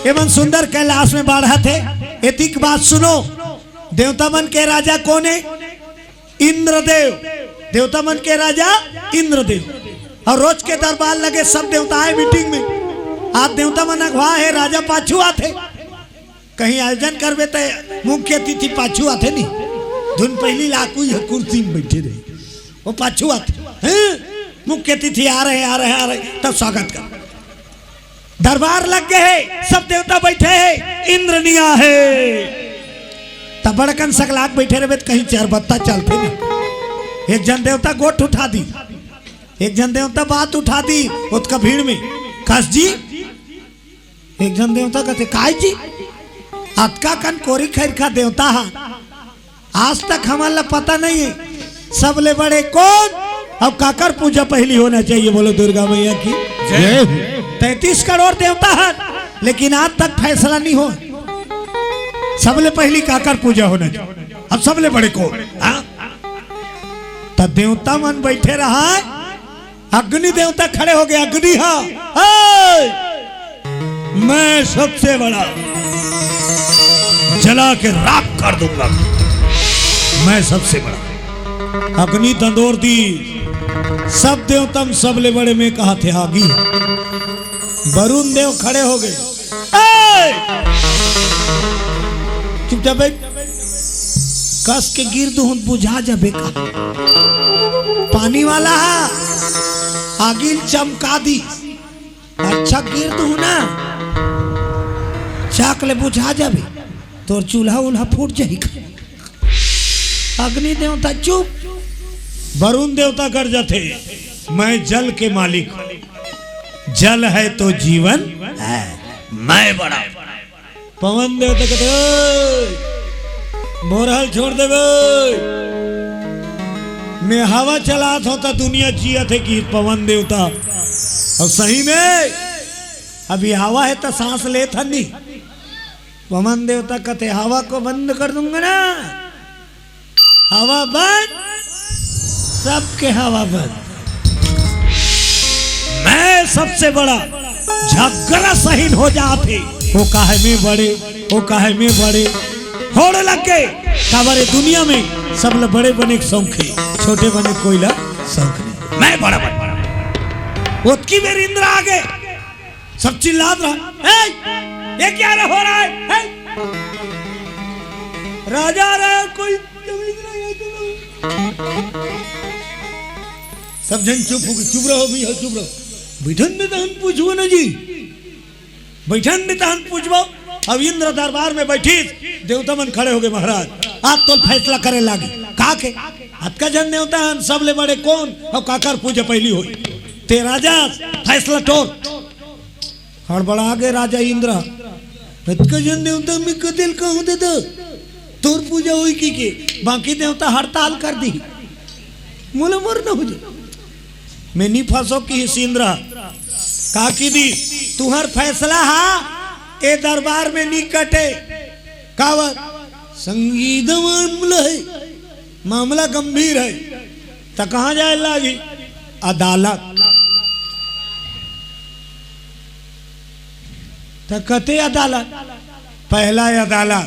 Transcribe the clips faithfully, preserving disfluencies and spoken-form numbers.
एमन सुंदर कैलाश में बाढ़त हे। एतिक बात सुनो, देवता मन के राजा कोन हे? इंद्रदेव। देवता मन के राजा इंद्रदेव। अउ रोज के दरबार लगे, सब देवता आए मीटिंग में। आज देवता मन अगवा हे, राजा पाछू आथे। कहीं आयोजन करबे त मुख्य अतिथि पाछू आथे नी, धुन पहली लाकू ये कुर्सी में बैठे रहे, वो पाछू आथे। हैं? मुख्य अतिथि आ रहे, आ रहे, आ रहे, तब स्वागत कर। दरबार लग गए हे, सब देवता बैठे हे, इंद्र निया हे। तब बड़कन सकलाक बैठे रहे, कहीं चरबत्ता चलते नहीं। एक जन देवता गोठ उठा दी, एक जन देवता बात उठा दी, ओतका भीड़ में, कस जी, एक जन देवता कहते, "काय जी, अतका कन कोरी खैर का देवता हा, आज तक हमन ला पता नहीं हे, सबले बड़े कोन अउ काकर पूजा पहली होना चाहिए?" बोलो दुर्गा मैया की जय हो। तैंतीस करोड़ देवता हन, लेकिन आज तक फैसला नहीं हो, सबले पहली काकर पूजा होना चाहिए, अब सबले बड़े कोन? हाँ? त देवता मन बैठे रहा, अग्नि देवता खड़े हो गए, अग्नि हा, "हे, मैं सबसे बड़ा, जला के राख कर दूंगा, मैं सबसे बड़ा।" अग्नि दंदोर दी, सब देवता में सबले बड़े में कहा थे, आगी हा। वरुण देव खड़े हो गए, "हे, चुपचाप बैठ, कस के गिर दूं, बुझा जाबे का।" पानी वाला हा, आगिल चमका दी, अच्छा गिर दूं ना, चाक ले बुझा जाबे, तोर चूल्हा उल्हा फूट जाही का। अग्नि देवता चुप। वरुण देवता कर जाते, "मैं जल के मालिक हूँ, जल है तो जीवन है, मैं बड़ा।" पवन देवता कहते, "ओए, मोर हाल छोड़ देबे, मैं हवा चलात हों त दुनिया जियत हे कि पवन देवता।" अउ सही में अभी हवा हे त सांस लेत हन नी। पवन देवता कहते, "हवा को बंद कर दूंगा ना, हवा बंद, सबके हवा बंद। मैं सबसे बड़ा झगड़ा सहीन हो जाथे।" वो काहे में बड़े, वो काहे में बड़े होड़ लग गए। काबर ए दुनिया में सबले बड़े बने के शौक हे, छोटे बने कोई ला शौक नहीं। मैं बड़ा बन, ओतकी बेर इंद्र आ गए। सब चिल्लात रहा, "ए, ये क्या रे हो रहा है? ए, राजा आ रहा है, कोई तमीज नहीं है तुम्हें।" सब जन चुप हो गए, "चुप रहो भैया, चुप रहो, बैठन दे तहन पूछबो ना जी, बैठन दे तहन पूछबो।" अब इंद्र दरबार में बैठिस, देवता मन खड़े हो गए, "महाराज, आज तो फैसला करे लागी, का के? अतका जन देवता हन, सबले बड़े कोन अउ काकर पूजा पहली होई? ते राजा, फैसला टोर।" हड़बड़ा गए राजा इंद्र, "अतका जन देवता में कतेल कहूं दे दो, तोर पूजा होई की के, बाकी देवता हड़ताल कर दी, मोला मरना हो जाए।" मैं नी फंसो किहिस इंद्र, का की दी, "तुहर फैसला हा, ए दरबार में नी कटे।" काबर? संगीन मामला हे, मामला गंभीर हे, त कहाँ जाए लागी? अदालत। त कते अदालत? पहला अदालत।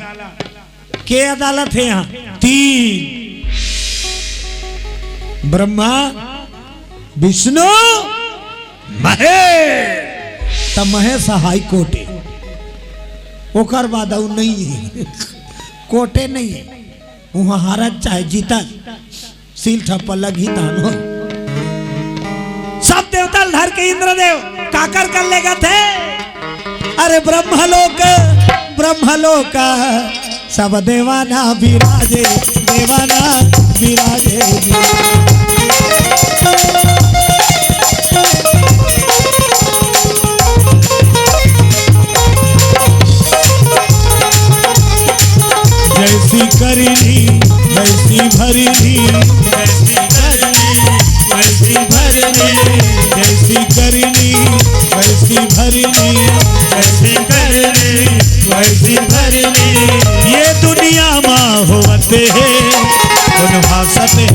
के अदालत हे यहाँ? तीन, ब्रह्मा, विष्णु, महेश। त महेश हाई कोर्ट हे, ओकर बाद अउ नहीं हे, कोर्टे नहीं हे। उहाँ हारत चाहे जीतत, सील ठप्पा लगही तहन हो। सब देवता ल धर के इंद्रदेव काकर कर लेगथे? अरे ब्रह्मलोक, ब्रह्मलोक, सब देवाना विराजे, देवाना विराजे। जैसी करनी वैसी भरनी, जैसी करनी वैसी भरनी, जैसी करनी वैसी भरनी, जैसी करनी भैंसी भरनी। ये दुनिया मा होवत हे, कोनो हंसत हे,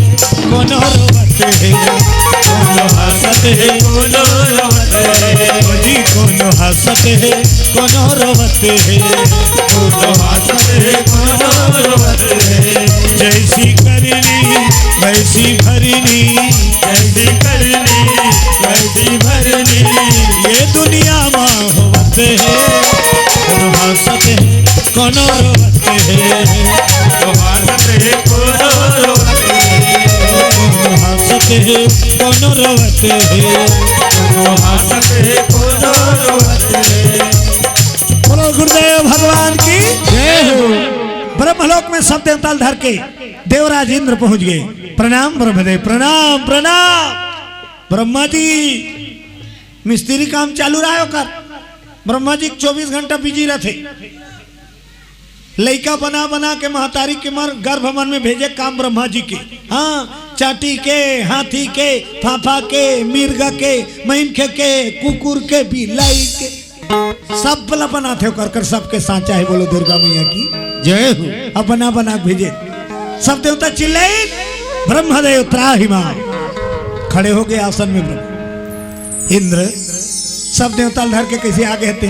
कोनो रोवत हे। कोनो हंसत हे, कोनो रोवत हे। ओ जी, कोनो हंसत हे, कोनो रोवत हे। कोनो हंसत हे, कोनो रोवत हे। जैसी करनी, वैसी भरनी। जैसी करनी, वैसी भरनी। ये दुनिया मा होवत हे, कोनो हंसत हे, कोनो रोवत हे। कोनो हंसत हे, कोनो रोवत हे। कोनो हंसत हे, कोनो रोवत हे। कोनो हंसत हे, कोनो रोवत हे। बोलो गुरुदेव भगवान की जय हो। ब्रह्मलोक में सब देवता ल धर के देवराज इंद्र पहुंच गए। प्रणाम ब्रह्मदेव, प्रणाम, प्रणाम। ब्रह्मा जी, मिस्त्री काम चालू रहा ओकर। ब्रह्मा जी चौबीस घंटा बिजी रहथे। लइका बना बना के महतारी के मर गर्भ मन में भेजे काम ब्रह्मा जी के। हाँ, चाटी के, हाथी के, फाफा के, मिर्ग के, मइनखे के, कुकुर के, बिलाई के, सब ला बनाथे ओकर कर, सबके साचा हे। बोलो दुर्गा मैया की जय हो। अब बना बना के भेजे। सब देवता चिल्लाइन, "ब्रह्मदेव त्राहि माम।" खड़े हो गए आसन में ब्रह्म इंद्र। सब देवता ल धर के कैसे आगे हते?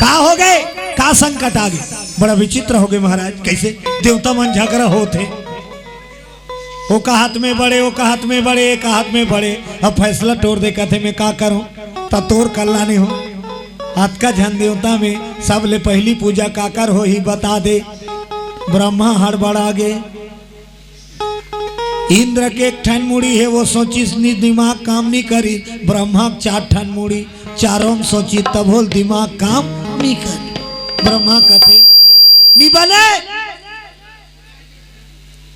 का हो गए? का संकट आ गए? बड़ा विचित्र हो गए महाराज, कैसे देवता मन झगड़ा होत हे? ओका हाथ में बड़े, ओका हाथ में बड़े, एका हाथ में बड़े। अब फैसला टोर दे, कथे, "मैं का करूं?" त तोर कल्याणी हो। अतका झन देवता में सबले पहली पूजा काकर होही, बता दे। ब्रह्मा हड़बड़ा गे। इंद्र के एक ठन मुड़ी हे, वो सोचिस नी, दिमाग काम नी करी। ब्रह्मा के चार ठन मुड़ी, चारों में सोची, तभो ले दिमाग काम नी करी। ब्रह्मा कथे, "नी बने।"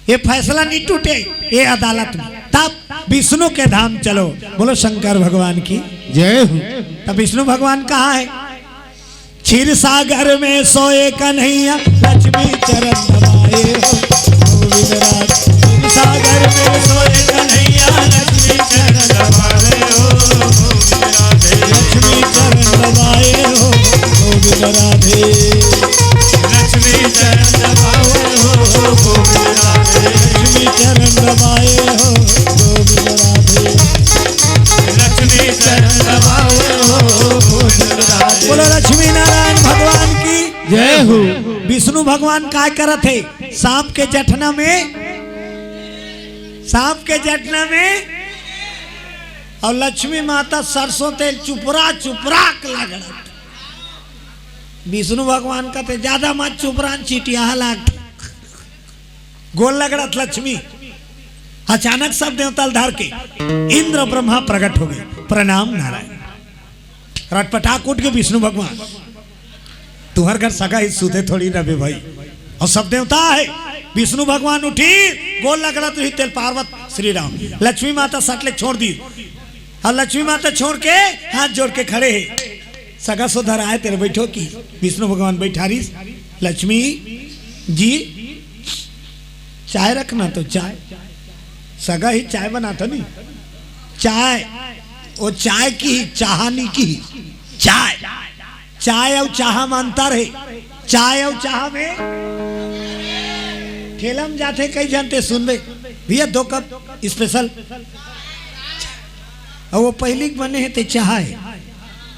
ये फैसला नहीं टूटे, ये अदालत में। तब विष्णु के धाम चलो। बोलो शंकर भगवान की जय हो। तब विष्णु भगवान कहाँ है? क्षीर सागर में सोए कन्हैया, लक्ष्मी चरण दबाए हो। गोविंद राज। क्षीर सागर में सोए कन्हैया, लक्ष्मी चरण दबाए हो। लक्ष्मी चरण दबाए हो। गोविंद राधे। लक्ष्मी चरण दबाए हो। गोविंद राधे। लक्ष्मी चरण दबाए हो। गोविंद राधे। लक्ष्मी चरण दबाए हो। गोविंद राधे। बोलो लक्ष्मी नारायण भगवान की जय हो। विष्णु भगवान काय करत हे? सांप के जठना में, सांप के जठना में, और लक्ष्मी माता सरसों तेल चुपरा चुपरा के लगड़त। विष्णु भगवान कथे, "ज्यादा मत चुपरा, चिटिया लाग।" गोल लगड़त लक्ष्मी। अचानक सब देवता ल धर के इंद्र ब्रह्मा प्रकट हो गए। प्रणाम नारायण। रटपटाक उठ के विष्णु भगवान, तुहर घर सगा ही सुते थोड़ी रहे भाई। और सब देवता है, विष्णु भगवान उठी, गोल लगड़त रही तेल पार्वत श्री राम। लक्ष्मी माता सटले छोड़ दी, और लक्ष्मी माता छोड़ के हाथ जोड़ के खड़े है। सगा सोदर आए तेरे बैठो की, विष्णु भगवान बैठारिस, लक्ष्मी जी चाय रखना तो चाय, सगा ही चाय बनाता नहीं, चाय, वो चाय की ही, चाहा नहीं की ही, चाय, चाय और चाहा में अंतर है। चाय और चाहा में ठेला में जाथे कई जानते सुनबे, "भैया दो कप स्पेशल।" और वो पहली के बने है ते चाहा है,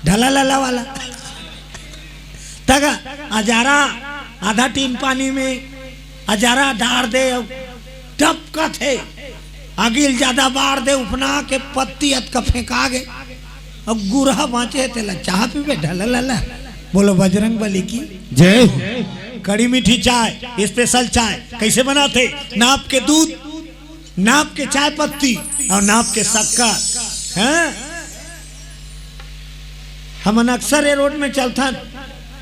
ढला लला वाला। तगा अजारा आधा टीन पानी में अजारा डार दे, अउ टपकत हे, आगी ल ज्यादा बार दे, उपना के पत्ती अतका फेंका गे, अउ गुरहा बांचे हे, तेला चाह पीबे, ढललला। बोलो बजरंग बली की जय हो। कड़ी मीठी चाय, स्पेशल चाय कैसे बनाथे? नाप के दूध, नाप के चाय पत्ती और नाप के शक्कर, हैं? हमन अक्सर ये रोड में चलथन,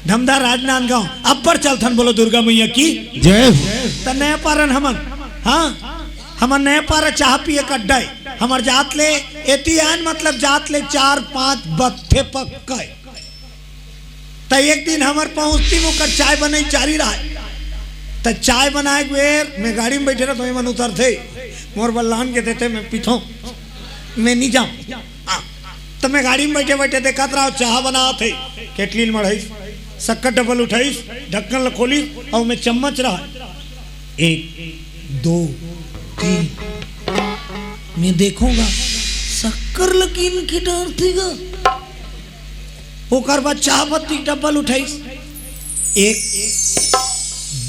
धमधा राजनांदगांव, अब्बड़ चलथन, बोलो दुर्गा मैया की जय हो। त नया पारन हमन, हाँ, हमन नया पारा चाह पिए के अड्डा ए। हमर जात ले एती आन, मतलब जात ले चार पांच बत्थे पक्का ए। त एक दिन हमर पहुंचती में ओकर चाय बनई चारी रहा। त चाय बनाए के बेर में गाड़ी में बैठे रहत, मन उतरथे, मोर बल्लान के देथे, मैं पीथों, मैं नहीं जाऊं। हाँ। त मैं गाड़ी में बैठे बैठे देखत रहा, चाह बनावत हे, केटली ल मढ़ाइस। शक्कर डब्बा ल उठाइस, ढक्कन ल खोलिस, अउ ओमे चम्मच रहा। एक, दो, तीन। मैं देखूंगा, शक्कर ल कीन के डारथे गा। ओकर बाद चाह पत्ती के डब्बा ल उठाइस। एक,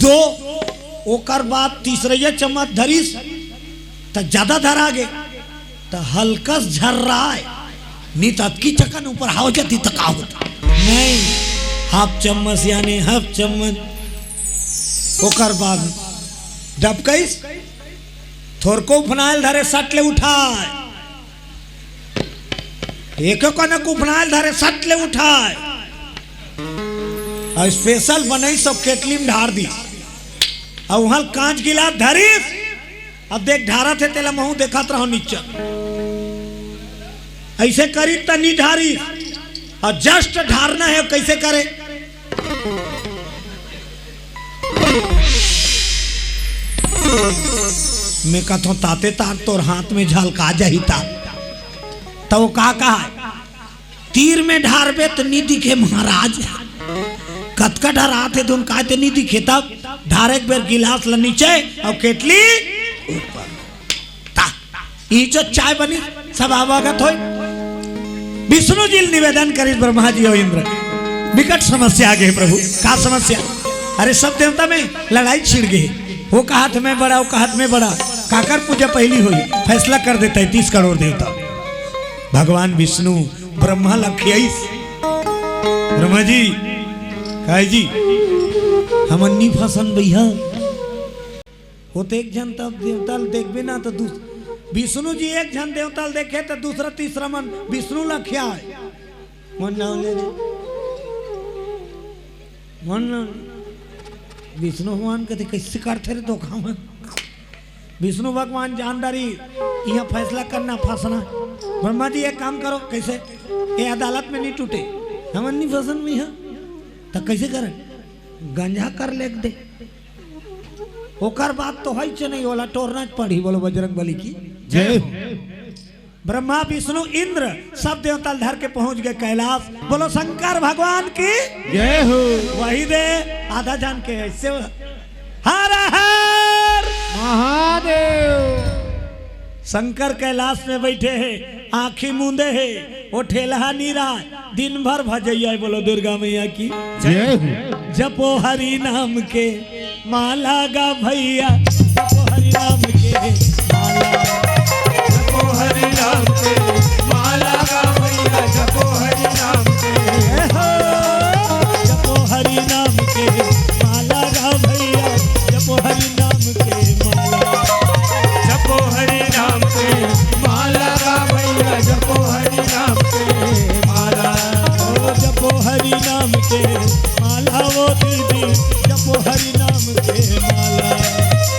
दो, ओकर बाद तीसरइया चम्मच धरिस, त जादा धरा गे। त हल्कस झर्राय, नी त अतकी चकन ऊपर हाव जाती त का होता? नहीं, हाफ चम्मच यानी हाफ चम्मच। ओकर बाद डबकइस, थोरको उफनायल धरे सट ले उठाय, एको कनक उफनायल धरे सट ले उठाय, अउ स्पेशल बनइस अउ केटली म ढार दी, अउ उहां ल कांच गिलास धरिस। अब देख, ढारत हे, तेला महूं देखत रहूं निच्चट। अइसे करी त नी ढारी, अउ जस्ट ढारना हे, कइसे करे? मैं कथों, ताते तार तोर हाथ में झलका जाही ता। त वो का कहा? तीर में ढारबे त नी दिखे महाराज। कतका ढरात हे धुन काय ते नी दिखे, तब ढारे के बेर गिलास ल नीचे अउ केटली ऊपर। ता, ई जो चाय बनी, सब आवगत होय। विष्णु जी ल निवेदन करिस ब्रह्मा जी अउ इंद्र, बिकट समस्या आ गे प्रभु। का समस्या? अरे सब देवता में लड़ाई छिड़ गे। वो कहत मैं बड़ा, वो कहत मैं बड़ा, काकर पूजा पहिली होही, फैसला कर दे तैंतीस करोड़ देवता। भगवान विष्णु ब्रह्मा ल खियाइस। ब्रह्मा जी, काय जी, हमन नी फंसन भैया। वो तो एक झन तब देवता ल देखबे ना, तो दूस-, विष्णु जी एक झन देवता ल देखे, तो दूसरा तीसरा मन विष्णु ल खियाय। मन नाम ले दे। मन नाम। विष्णु भगवान कथे, "कइसे करथे रे धोखा मन?" विष्णु भगवान जानदारी, इहां फैसला करना, फंसना। ब्रह्मा जी, एक काम करो, कइसे? ए अदालत में नी टूटे, हमन नी फंसन में इहां। त कइसे करन? गंजा कर लेग दे। ओकर बाद तो होइच नहीं, ओला टोरना च पड़ही। बोलो बजरंग बली की जय हो। ब्रह्मा, विष्णु, इंद्र, सब देवता ल धर के पहुंच गे कैलाश। बोलो शंकर भगवान की जय हो। वही दे, आधा जान के ऐसे हो। हर हर महादेव। शंकर कैलाश में बइठे हे, आंखी मूंदे हे, वो ठेलहा नी रहय, दिन भर भजइया हे। बोलो दुर्गा मैया की जय हो। जपो हरि नाम के माला गा भैया, जपो हरि नाम के माला। जपो हरि नाम के माला गा भैया, जपो हरि नाम के। ए हो, जपो हरि नाम के माला गा भैया, जपो हरि नाम के माला। जपो हरि नाम के माला गा भैया, जपो हरि नाम के माला। ओ जपो हरि नाम के माला वो दीदी, जपो हरि नाम के माला।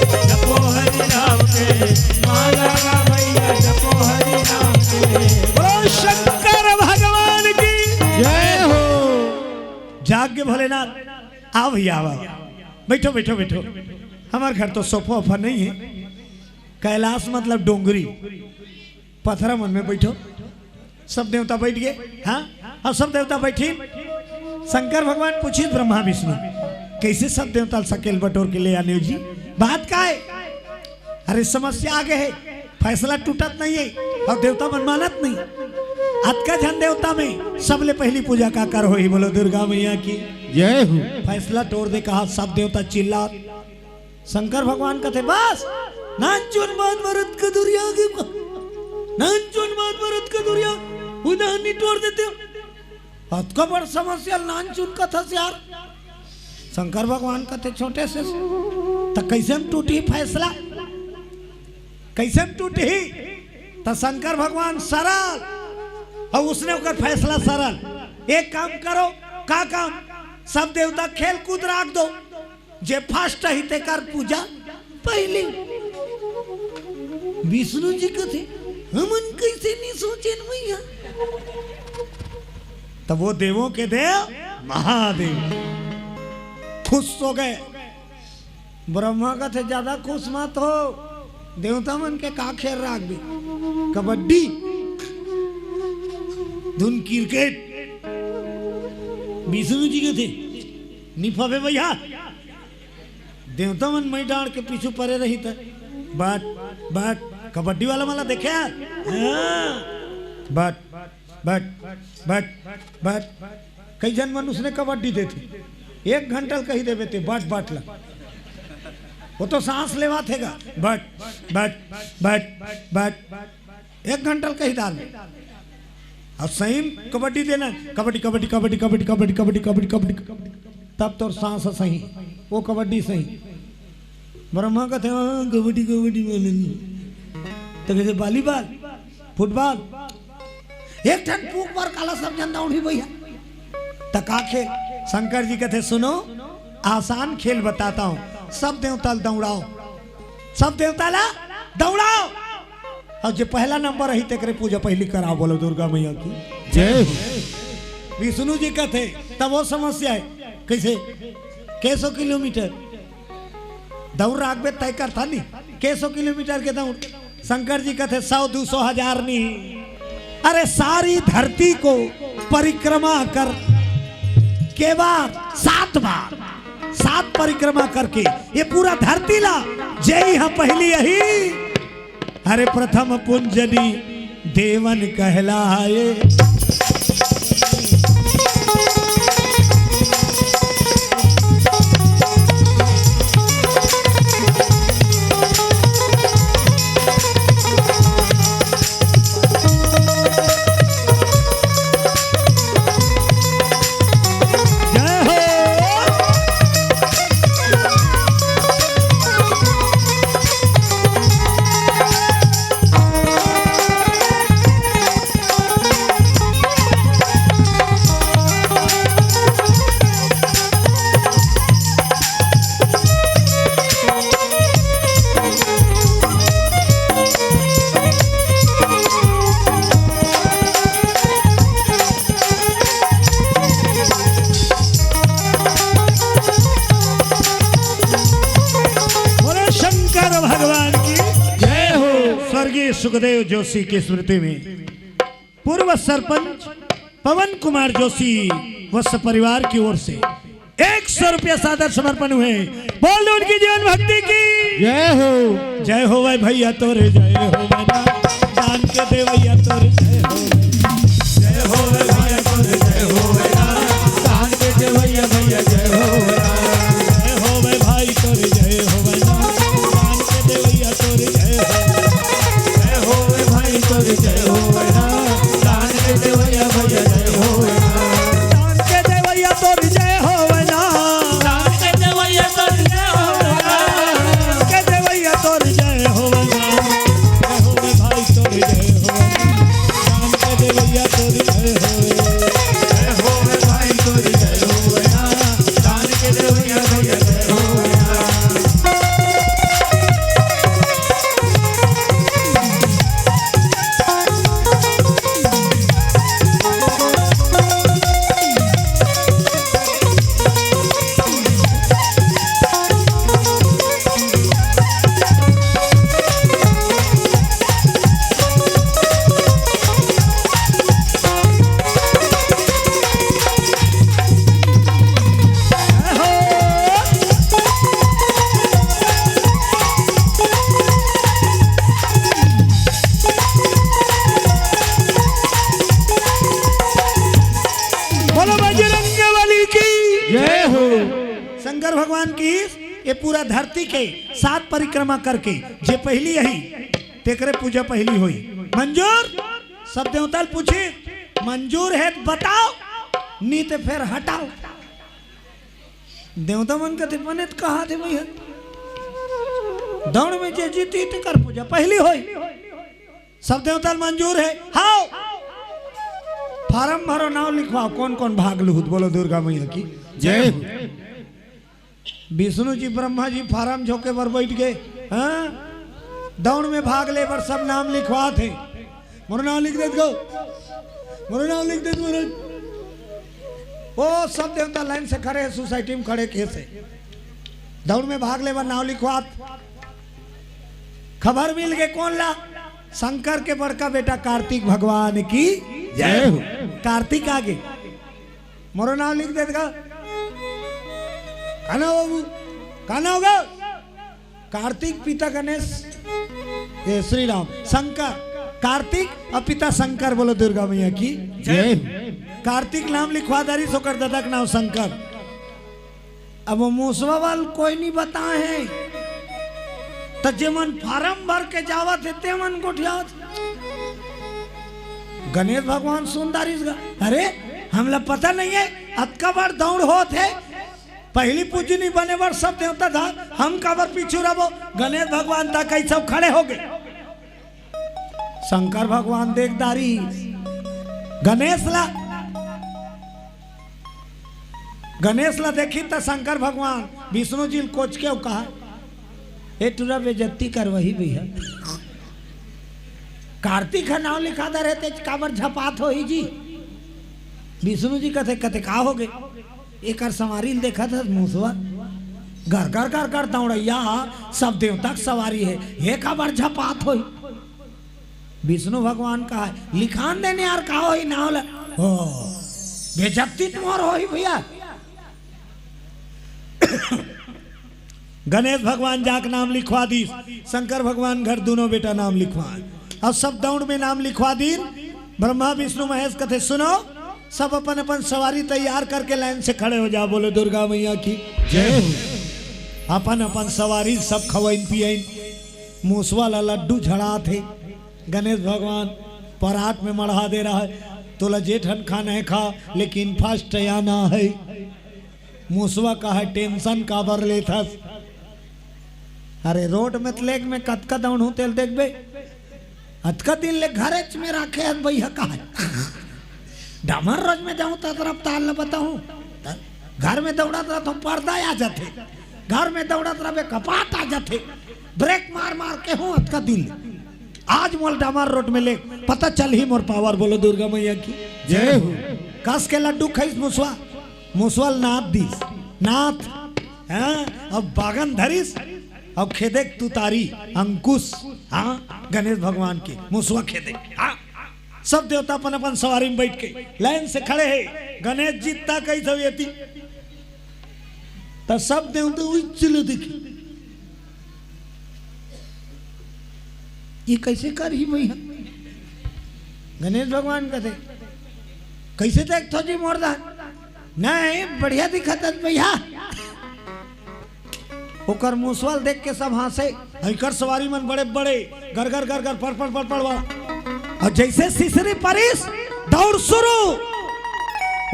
जपो हरि नाम के माला गा भैया, जपो हरि नाम के। बोलो शंकर भगवान की जय हो। जाग के भोलेनाथ, आओ भैया, आओ, आओ। बइठो, बइठो, बइठो। हमर घर तो सोफा ओफा नहीं हे। कैलाश मतलब डोंगरी, पथरा मन में बइठो। सब देवता बइठ गे। हां, अब सब देवता बइठिन। शंकर भगवान पूछिस ब्रह्मा विष्णु, "कइसे सब देवता ल सकेल बटोर के ले आने हो जी? बात का हे?" "अरे समस्या आ गे हे, फैसला टूटत नहीं हे अउ देवता मन मानत नहीं। अतका झन देवता में सबले पहिली पूजा काकर होही?" बोलो दुर्गा मैया की जय हो। फैसला टोर दे कहा, सब देवता चिल्ला। शंकर भगवान कथे, "बस, नानचुन बात बर अतका दूरिहा गे का? नानचुन बात बर अतका दूरिहा, उदाहरण नी टोर देते हो? अतका बड़ समस्या ल नानचुन कथस यार।" शंकर भगवान कथे, "छोटे से, त कइसे म टूटही फैसला? कइसे म टूटही?" त शंकर भगवान सरल, अउ उसने ओकर फैसला सरल। एक काम करो, का काम? सब देवता खेल कूद राख दो, जे फर्स्ट ही तेकर पूजा पहिली। विष्णु जी कथे, "हमन कइसे नी सोचेन भैया?" तब वो देवों के देव महादेव खुश हो गे। ब्रह्मा कथे, "ज्यादा खुश मत हो, देवता मन के का खेल राखबे, कबड्डी, धुन क्रिकेट।" विष्णु जी कथे, नी फबे भैया, देवता मन मई डांड़ के पीछू परे रही त। बट, बट, कबड्डी वाला मन ला देखे? हाँ। बट, बट, बट, बट, कई झन मन उसने कबड्डी देथे। एक घंटा ल कही देबे ते, बट, बट ला। वो तो सांस लेवाथे गा। बट, बट, बट, बट, बट। एक घंटा ल कही डाल। अब सही म कबड्डी देना, कबड्डी, कबड्डी, कबड्डी। तब तोर सांस सही, वो कबड्डी सही। ब्रह्मा कथे, "हाँ, कबड्डी, कबड्डी में नहीं।" त कथे, "वॉलीबॉल, फुटबॉल।" एक ठन पूक बर काला सब झन दौड़ही भैया। त का खेल? शंकर जी कथे, "सुनो, आसान खेल बताता हूँ, सब देवता ल दौड़ाओ, सब देवता ला दौड़ाओ, अउ जे पहला नंबर आही तेकरे पूजा पहिली कराओ।" बोलो दुर्गा मैया की जय हो। विष्णु जी कथे, तब वो समस्या हे, कइसे? के सौ किलोमीटर दौड़ राखबे तय करथा नी, के सौ किलोमीटर के दौड़। शंकर जी कथे, "सौ, दू सौ, हजार नहीं, अरे सारी धरती को परिक्रमा कर के बार, सात बार, सात परिक्रमा करके ये पूरा धरती ला जे इहाँ पहिली आही, अरे प्रथम पूजनीय देवन कहलाए।" जय हो। बोले शंकर भगवान की जय हो। स्वर्गीय सुखदेव जोशी की स्मृति में पूर्व सरपंच पवन कुमार जोशी व सपरिवार की ओर से एक सौ रुपया सादर समर्पण हुए। बोल उनकी जीवन भक्ति की जय हो। जय हो भाई भैया तोरे जय हो भाई ना, दान के देवैया तोरे जय हो। जय हो भाई भैया तोरे जय हो भाई ना, दान के देवैया भैया जय हो भाई ना। जय हो भाई भाई तोरे जय हो भाई ना, दान के देवैया तोरे जय हो। जय हो भाई तोर जय होवे ना, दान के देवैया भैया जय होवे ना। दान के देवैया तोर जय होवे ना। दान के देवैया तोर जय होवे ना। दान के देवैया तोर जय होवे ना। जय होवे भाई तोर जय होवे ना। दान के देवैया तोर जय होवे। जय होवे भाई तोर जय होवे ना। दान के देवैया भैया जय होवे ना। बोलो बजरंग बली की जय हो। शंकर भगवान की ये पूरा धरती के सात परिक्रमा करके जे पहिली आही, तेकरे पूजा पहिली होई। मंजूर? सब देवता ल पूछी, मंजूर हे त बताओ, नी ते फेर हटाओ। देवता मन कथे, "बने त कहा थे भैया, दौड़ में जे जीती तेकर पूजा पहिली होई।" सब देवता ल मंजूर हे। हाव। फारम भरो, नाव लिखवाओ, कोन कोन भाग लुहूत, बोलो दुर्गा मैया की जय हो। विष्णु जी, ब्रह्मा जी फारम झोंके बर बइठ गे। हाँ? दौड़ में भाग ले बर सब नाम लिखवात हे। मोर नाम लिख देत गो। मोर नाम लिख देत, महाराज। ओ सब देवता लाइन से खड़े हे, सोसाइटी में खड़े के से। दौड़ में भाग ले बर नाम लिखवात। खबर मिल गे कोन ला? शंकर के बड़का बेटा कार्तिक भगवान की जय हो। कार्तिक आगे। मोरो नाम लिख देत गा। का नाम बाबू? का नाम होगा? कार्तिक पिता गणेश, ये श्री राम, शंकर, कार्तिक और पिता शंकर। बोलो दुर्गा मैया की। जय। कार्तिक नाम लिखवा दारिस, ओकर ददा के नाम शंकर। अब वो मुसवा वाल कोई नहीं बताए हैं, तो जेमन फार्म भर के जावत हे, तेमन गोठियावत। गणेश भगवान सुन दारिस गा, अरे, हमला पता नहीं है, अतका बड़ दौड़ होत है, पहली पूजनी बने बर सब देवता था, हम काबर पीछू रहो? गणेश भगवान तक कई सब खड़े हो गए। शंकर भगवान देख दारिस गणेश ला, गणेश ला देखिस त शंकर भगवान विष्णु जी ल कोच के अउ कहा, "ए टुरा, बेइज्जती करवाही भैया, कार्तिक ह नाव लिखा दे रहे, ते काबर झपात होही जी?" विष्णु जी कथे, कथे, "का हो गे?" एकर सवारी ल देखत हस मुसवा, घर घर घर घर दौड़ैया ह, सब देवता के सवारी है, ये काबर झपात होही? विष्णु भगवान कहा, "लिखान देने यार, का होही नाव ल?" ओ, बेइज्जती त मोर होही भैया। गणेश भगवान जाके नाम लिखवा दिस, शंकर भगवान घर दोनों बेटा नाम लिखवा, और सब दौड़ में नाम लिखवा दिन। ब्रह्मा विष्णु महेश कथे, "सुनो, सब अपन अपन सवारी तैयार करके लाइन से खड़े हो जाओ।" बोलो दुर्गा मैया की। जय हो। अपन अपन सवारी सब खवाइन पियाइन, मुसवा ला लड्डू झड़ात हे। गणेश भगवान परात में मढ़ा दे रहा है, "तोला जे ठन खाना है खा, लेकिन फर्स्ट आना है।" मुसवा कहा, "टेंशन काबर लेथस? अरे रोड में त लेग में कतका दौड़हूं तेल देखबे, अतका दिन ले घरेच में राखे हस भैया।" कहा, "डामर रोड में जाऊं त रफ्तार ल बताऊं, घर में दौड़त रहत हूं, पर्दा आ जाथे, घर में दौड़त रहबे, कपाट आ जाथे, ब्रेक मार मार के हूं अतका दिन ले। आज मोला डामर रोड में ले, पता चलही मोर पावर।" बोलो दुर्गा मैया की। जय हो। कस के लड्डू खाइस मुसवा, मुसवा ल नाथ दिस, नाथ, हाँ, अब बागन धरिस, अब खेदेक तुतारी, अंकुश, हाँ, गणेश भगवान के, मुसवा खेदे, हाँ, सब देवता अपन अपन सवारी में बैठ के लाइन से खड़े हे। गणेश जी त कही सब एती, त सब देवता उइच ले देखी, "ये कैसे करही भैया?" गणेश भगवान कथे, "कैसे देखथो जी मोर दान? नहीं, बढ़िया दिखत हस भैया।" ओकर मुसवा ल देख के सब हांसे। एकर सवारी मन बड़े बड़े, गरगर गरगर, पड़पड़ पड़पड़ वाला। और जैसे सिसरी परिस, दौड़ शुरू।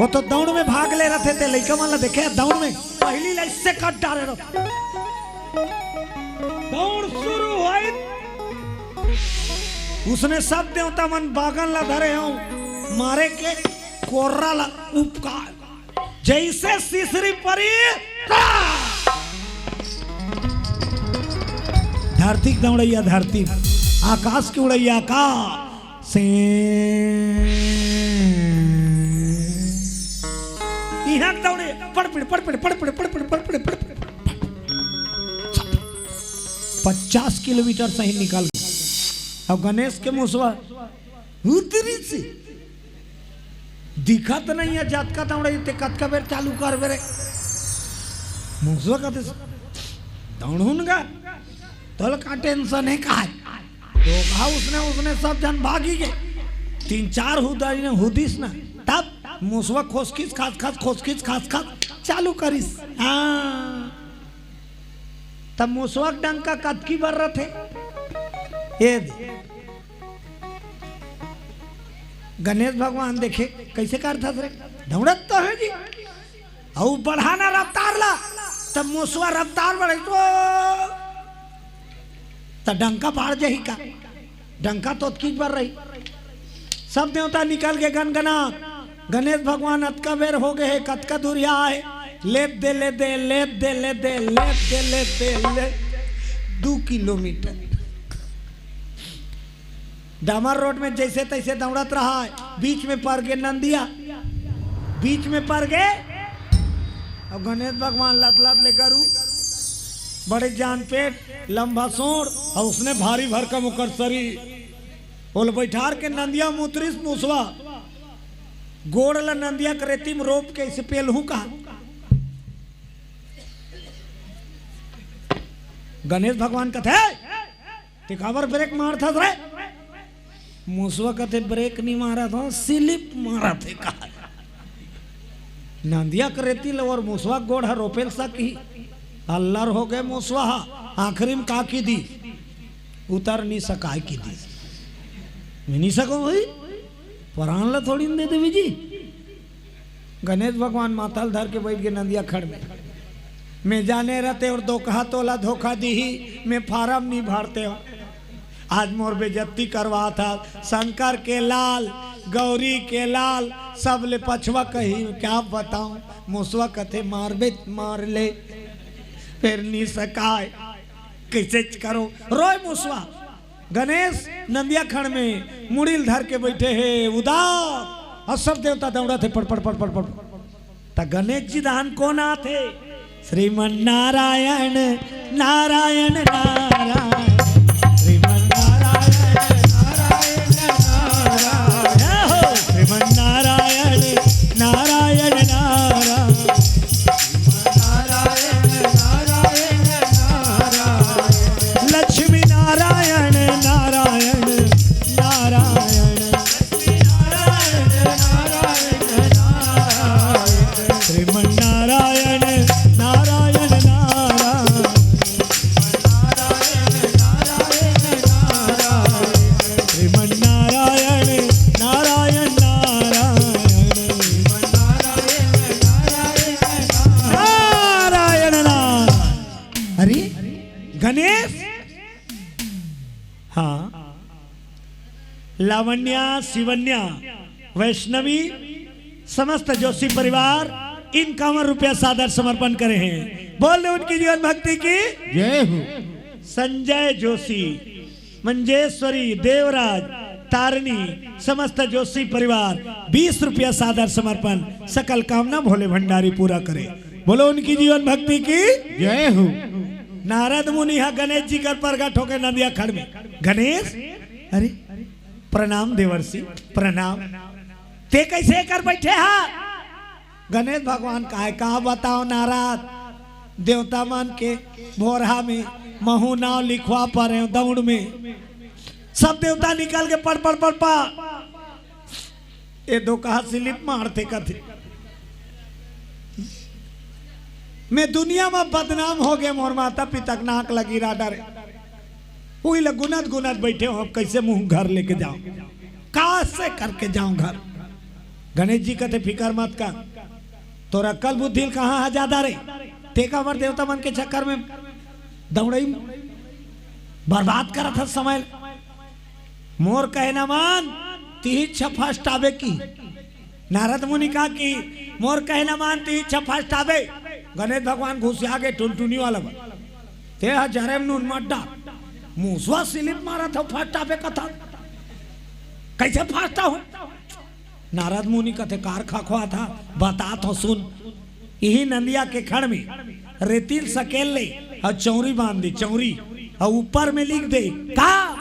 वो तो दौड़ में भाग ले रहे थे, लइका मन ला देखे दौड़ में, पहली ला इससे कट डारे रहो। दौड़ शुरू होई, उसने सब देवता मन बागन ला धरे हो, मारे के कोर्रा ला उपकार। जैसे सिसरी परी, धरती के दौड़ैया धरती, आकाश के उड़ैया आकाश। से इहाँ के दौड़े, पड़पिड़, पड़पिड़, पड़पिड़, पड़पिड़, पड़पिड़, पड़पिड़। पचास किलोमीटर सही निकल गए। अब गणेश के मुसवा उतरी से दिखत नहीं है, जतका दौड़े ते कतका बेर चालू करबे रे। मुसवा कहते, "दौड़हून गा, तोला का टेंशन है काय?" तो कहा उसने, उसने सब जन भागी गए। तीन चार हुदारी ने हुदिस ना, तब मुसवा खोसकिस खास खास, खोसकिस खास खास चालू करिस। हाँ, तब मुसवा के डंका कतकी बर रथे। ए दे। गणेश भगवान देखे, कैसे करथस रे? दौड़त तो है जी। अउ बढ़ाना रफ्तार ला, तब मुसवा रफ्तार बढ़े तो, त डंका बाढ़ जाही का? डंका तो अतकीच बर रही। सब देवता निकल के गनगना, गणेश भगवान अतका बेर हो गए हे, कतका दूरिहा हे, लेत दे, लेत दे, लेत दे, लेत दे, लेत दे, लेत दे, ले, दू किलोमीटर। डामर रोड में जैसे तैसे दौड़त रहा है, बीच में पड़ गए नंदिया, बीच में पड़ गए। अब गणेश भगवान लत लत ले गरू, बड़े जान पेट, लंबा सोर, और उसने भारी भरकम ओकर शरीर। ओल बैठार के नंदिया मुतरिस मुसवा, गोड़ ला नंदिया के रेती में रोप के इसे पेलहू कहा। गणेश भगवान कथे, "हे, ते काबर ब्रेक मारथस रे?" मुसवा कथे, "ब्रेक नहीं मारत हों, स्लिप मारत हे का।" नंदिया के रेती ल अउ मुसवा के गोड़ ह रोपेल सकी। अल्लर हो गे मुसवा ह, आखिरी में का की दी? उतर नहीं सकाय की दी। मैं नहीं सकंव भाई, परान ला थोड़ी न दे देबे जी। गणेश भगवान माथा ल धर के बइठ गे नंदिया खड़ में। मैं जाने रहतेंव अउ दोकहा तोला धोखा दीही, मैं फारम नहीं भरतेंव। आज मोर बेइज्जती करवाथस। शंकर के लाल, गौरी के लाल, सब ले पछवा कही, क्या बतावंव। मुसवा कथे, "मारबे, मार ले, फेर नहीं सकाय, कइसे करों?" रोय मुसवा। गणेश नंदिया खड़ में मुड़ी ल धर के बइठे हे, उदास। अउ सब देवता दउड़त हे, पड़, पड़, पड़, पड़, पड़। त गणेश जी दान कोन आथे? श्रीमन नारायण, नारायण, नारायण। श्रीमन नारायण, नारायण, नारायण। जय हो। श्रीमन नारायण, नारायण, नारायण। नारायण, नारायण, नारायण। लक्ष्मी नारायण, नारायण, नारायण। लक्ष्मी नारायण, नारायण, नारायण। श्रीमन नारायण, नारायण, नारायण। नारायण, नारायण, नारायण। श्रीमन नारायण, नारायण, नारायण। श्रीमन नारायण, नारायण, नारायण। नारायण, नारायण। अरे गणेश, हाँ, लावण्या, शिवन्या, वैष्णवी, समस्त जोशी परिवार इक्यावन रुपया सादर समर्पण करे हे। बोल दे उनकी जीवन भक्ति की। जय हो। संजय जोशी, मंजेश्वरी, देवराज, तारिणी, समस्त जोशी परिवार बीस रुपया सादर समर्पण, सकल कामना भोले भंडारी पूरा करे। बोलो उनकी जीवन भक्ति की। जय हो। नारद मुनि ह गणेश जी कर प्रगट होके नंदिया खड़ में, "गणेश, अरे प्रणाम देवर्षि, प्रणाम। ते कइसे कर बइठे हा?" गणेश भगवान कहे, "का बतावंव नारद, देवता मन के भोरहा में महूं नांव लिखवा परेंव दउड़ में, सब देवता निकल के पड़, पड़, पड़, पड़।" ए दोकहा स्लिप मारथे कथे। मैं दुनिया में बदनाम हो गे, मोर माता पिता के नाक लगी रहा डरे। उही ल गुनत गुनत बइठे हों, अब कइसे मुंह घर लेके जावंव, कइसे करके जावंव घर। गणेश जी कथे, "फिकर मत कर, तोर अक्कल बुद्धि ल कहाँ ह जादा रे? ते काबर देवता मन के चक्कर में दउड़ई बर्बाद करत हस समय ल।" मोर कहे न मान, तिही छफास्टाबे की। नारद मुनि कहा कि मोर कहे न मान, तिही छफास्टाबे। गणेश भगवान घुसिया गे टुनटुनी वाला बा। ते ह जरे म नून मत डाल। मुसवा स्लिप मारत हव, फास्टाबे कथा। कइसे फास्टा हो? नारद मुनि कथे, "कार खखवाथा, बतात हों सुन।" इही नंदिया के खड़ में रेती ल सकेल ले अउ चौंरी बांध दे, चौंरी, अउ ऊपर में लिख दे का,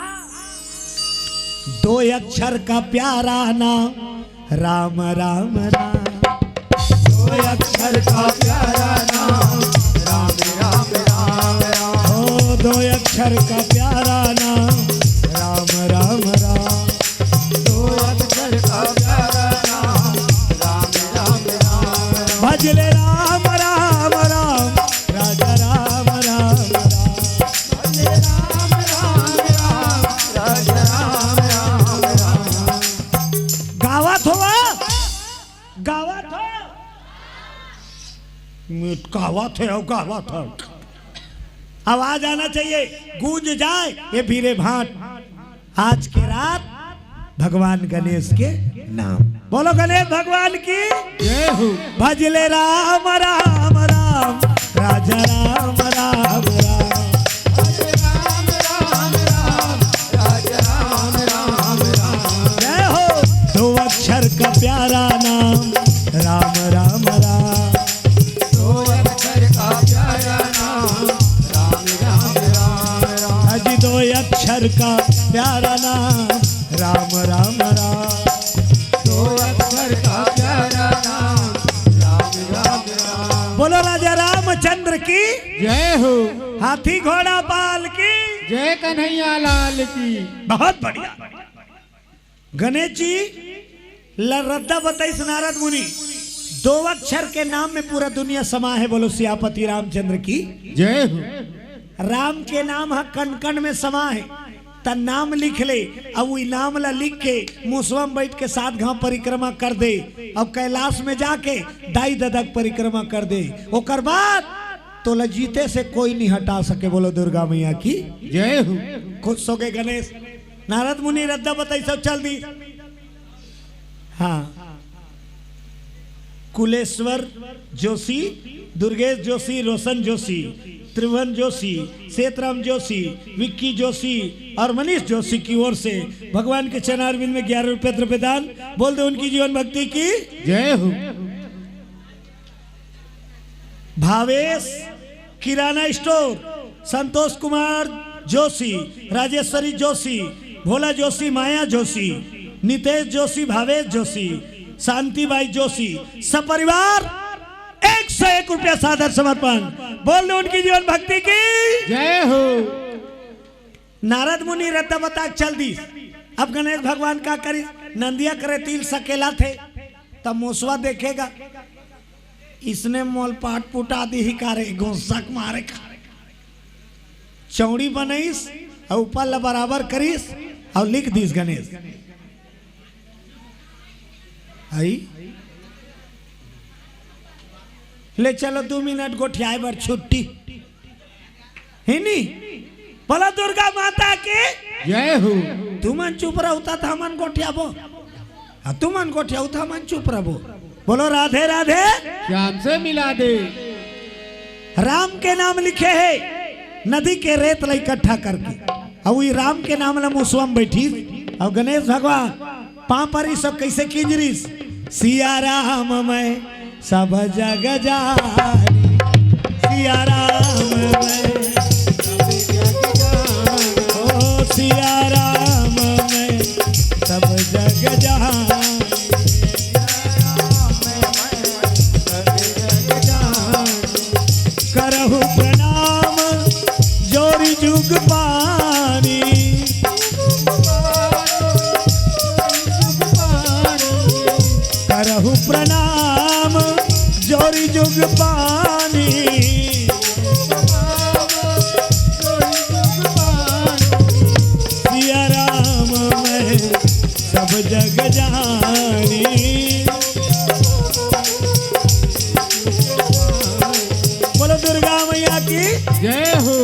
दो अक्षर का प्यारा नाम राम, राम, राम। दो अक्षर का प्यारा नाम राम, राम, राम, राम। ओ, दो अक्षर का प्यारा नाम राम, राम, राम। दो अक्षर का प्यारा नाम राम, राम, राम, राम। भज ले राम, राम, राम, राजा राम, राम, राम। भज ले राम, राम, राम, राजा राम, राम, राम। गावत होवा, गावत हो। मिट गावत हे, अउ गावत हो। आवाज आना चाहिए, गूंज जाए ये भीरे भाट। आज के रात भगवान गणेश के नाम। बोलो गणेश भगवान की। जय हो। भज ले राम, राम, राम, राजा राम, राम, राम। भज ले राम, राम, राम, राजा राम, राम, राम। जय हो। दो अक्षर का प्यारा नाम राम, राम, राम। दो अक्षर का प्यारा नाम राम, राम, राम, राम। अजी दो अक्षर का प्यारा नाम राम, राम, राम। दो अक्षर का प्यारा नाम राम, राम, राम। बोलो राजा रामचंद्र की, जय हो। हाथी घोड़ा पाल की, जय कन्हैया लाल की। बहुत बढ़िया। गणेश जी, ल-, रद्दा बताइस नारद मुनि, दो अक्षर के नाम में पूरा दुनिया समा है। बोलो सियापति रामचंद्र की। जय हो। राम के नाम ह कण कण में समा है, त नाम लिख ले, अउ वही नाम ला लिख के मुसवा में बैठ के सात घाव परिक्रमा कर दे, अउ कैलाश में जाके दाई ददा के परिक्रमा कर दे, ओकर बाद तोला जीते से कोई नहीं हटा सके। बोलो दुर्गा मैया की। जय हो। खुश हो गए गणेश। नारद मुनि रद्दा बताइस, सब चल दी। हाँ, कुलेश्वर जोशी, दुर्गेश जोशी, रोशन जोशी, त्रिभुवन जोशी, सेतराम जोशी, विक्की जोशी और मनीष जोशी की ओर से भगवान के चरणारविंद में ग्यारह रुपये द्रव्य दान। बोल दो उनकी जीवन भक्ति की। जय हो। भावेश किराना स्टोर, संतोष कुमार जोशी, राजेश्वरी जोशी, भोला जोशी, माया जोशी, नितेश जोशी, भावेश जोशी, शांतिबाई जोशी, सपरिवार एक सौ एक रुपया सादर समर्पण। बोल दो उनकी जीवन भक्ति की। जय हो। नारद मुनि रद्दा बता के चल दी। अब गणेश भगवान का करी? नंदिया करे तिल सकेला थे, तब मुसवा देखेगा, इसने मोल पाट पुटा दी ही का रे, घुसक मारे का। चौड़ी बनइस अउ ऊपर ला बराबर करिस अउ लिख दिस गणेश। आई, ले चलो दू मिनट गोठियाए बर छुट्टी। हे नी? बोला दुर्गा माता की। जय हो। तुमन चुप रहू त हमन गोठियाबो, अउ तुमन गोठियाहू त हमन चुप रहबो। बोलो राधे राधे। श्याम से मिला दे। राम के नाम लिखे हे नदी के रेत ला इकट्ठा करके, अउ ई राम के नाम ला मुसवा में बैठिस, अउ गणेश भगवान पाँव परिस अउ कइसे किंजरिस, सिया राम मैं सब जग जानी, सिया राम मैं, ओ सिया राम मैं सब जग जानी, करहु प्रणाम जोरी जुग पानी, करहु प्रणाम जोरी जुग पानी। सिया राम मैं सब जग जानी। बोलो दुर्गा मैया की। जय हो।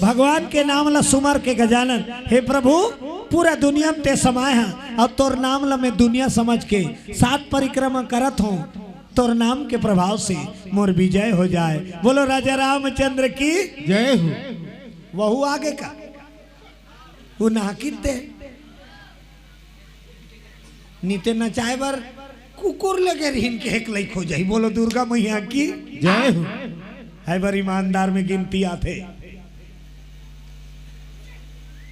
भगवान के नाम ला सुमर के गजानन, हे प्रभु, पूरा दुनिया में ते समाए हा, अउ तोर नाम ला मैं दुनिया समझ के सात परिक्रमा करत हूँ, तोर नाम के प्रभाव से मोर विजय हो जाए। बोलो राजा रामचंद्र की। जय हो। वहू आगे का, वो नाकित दे। नीते नचाए बर कुकुर लगे रहिन के एक लइक हो जाही। बोलो दुर्गा मैया की। जय हो। है बर ईमानदार में गिनती आथे।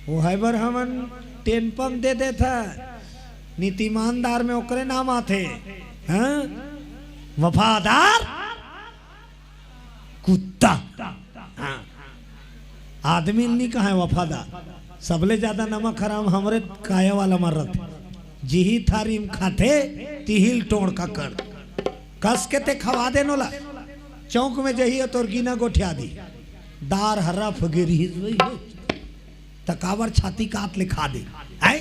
वो है बर हमन टेन पंप दे देथा। नीति ईमानदार में ओकरे नाम आथे। हाँ? वफादार कुत्ता। हाँ। आदमी नी कहे वफादार, सबले ज्यादा नमक हराम हमरे काया वाला मन रथे। जिही थारी म खाथे, तिही ल टोंड़ ककड़। कस के ते खवा दे नोला। चौक में जही तोर गिना गोठिया दी। दार ह रफ गे रिहिस वही हो। त काबर छाती कात ले खा दे? हैं?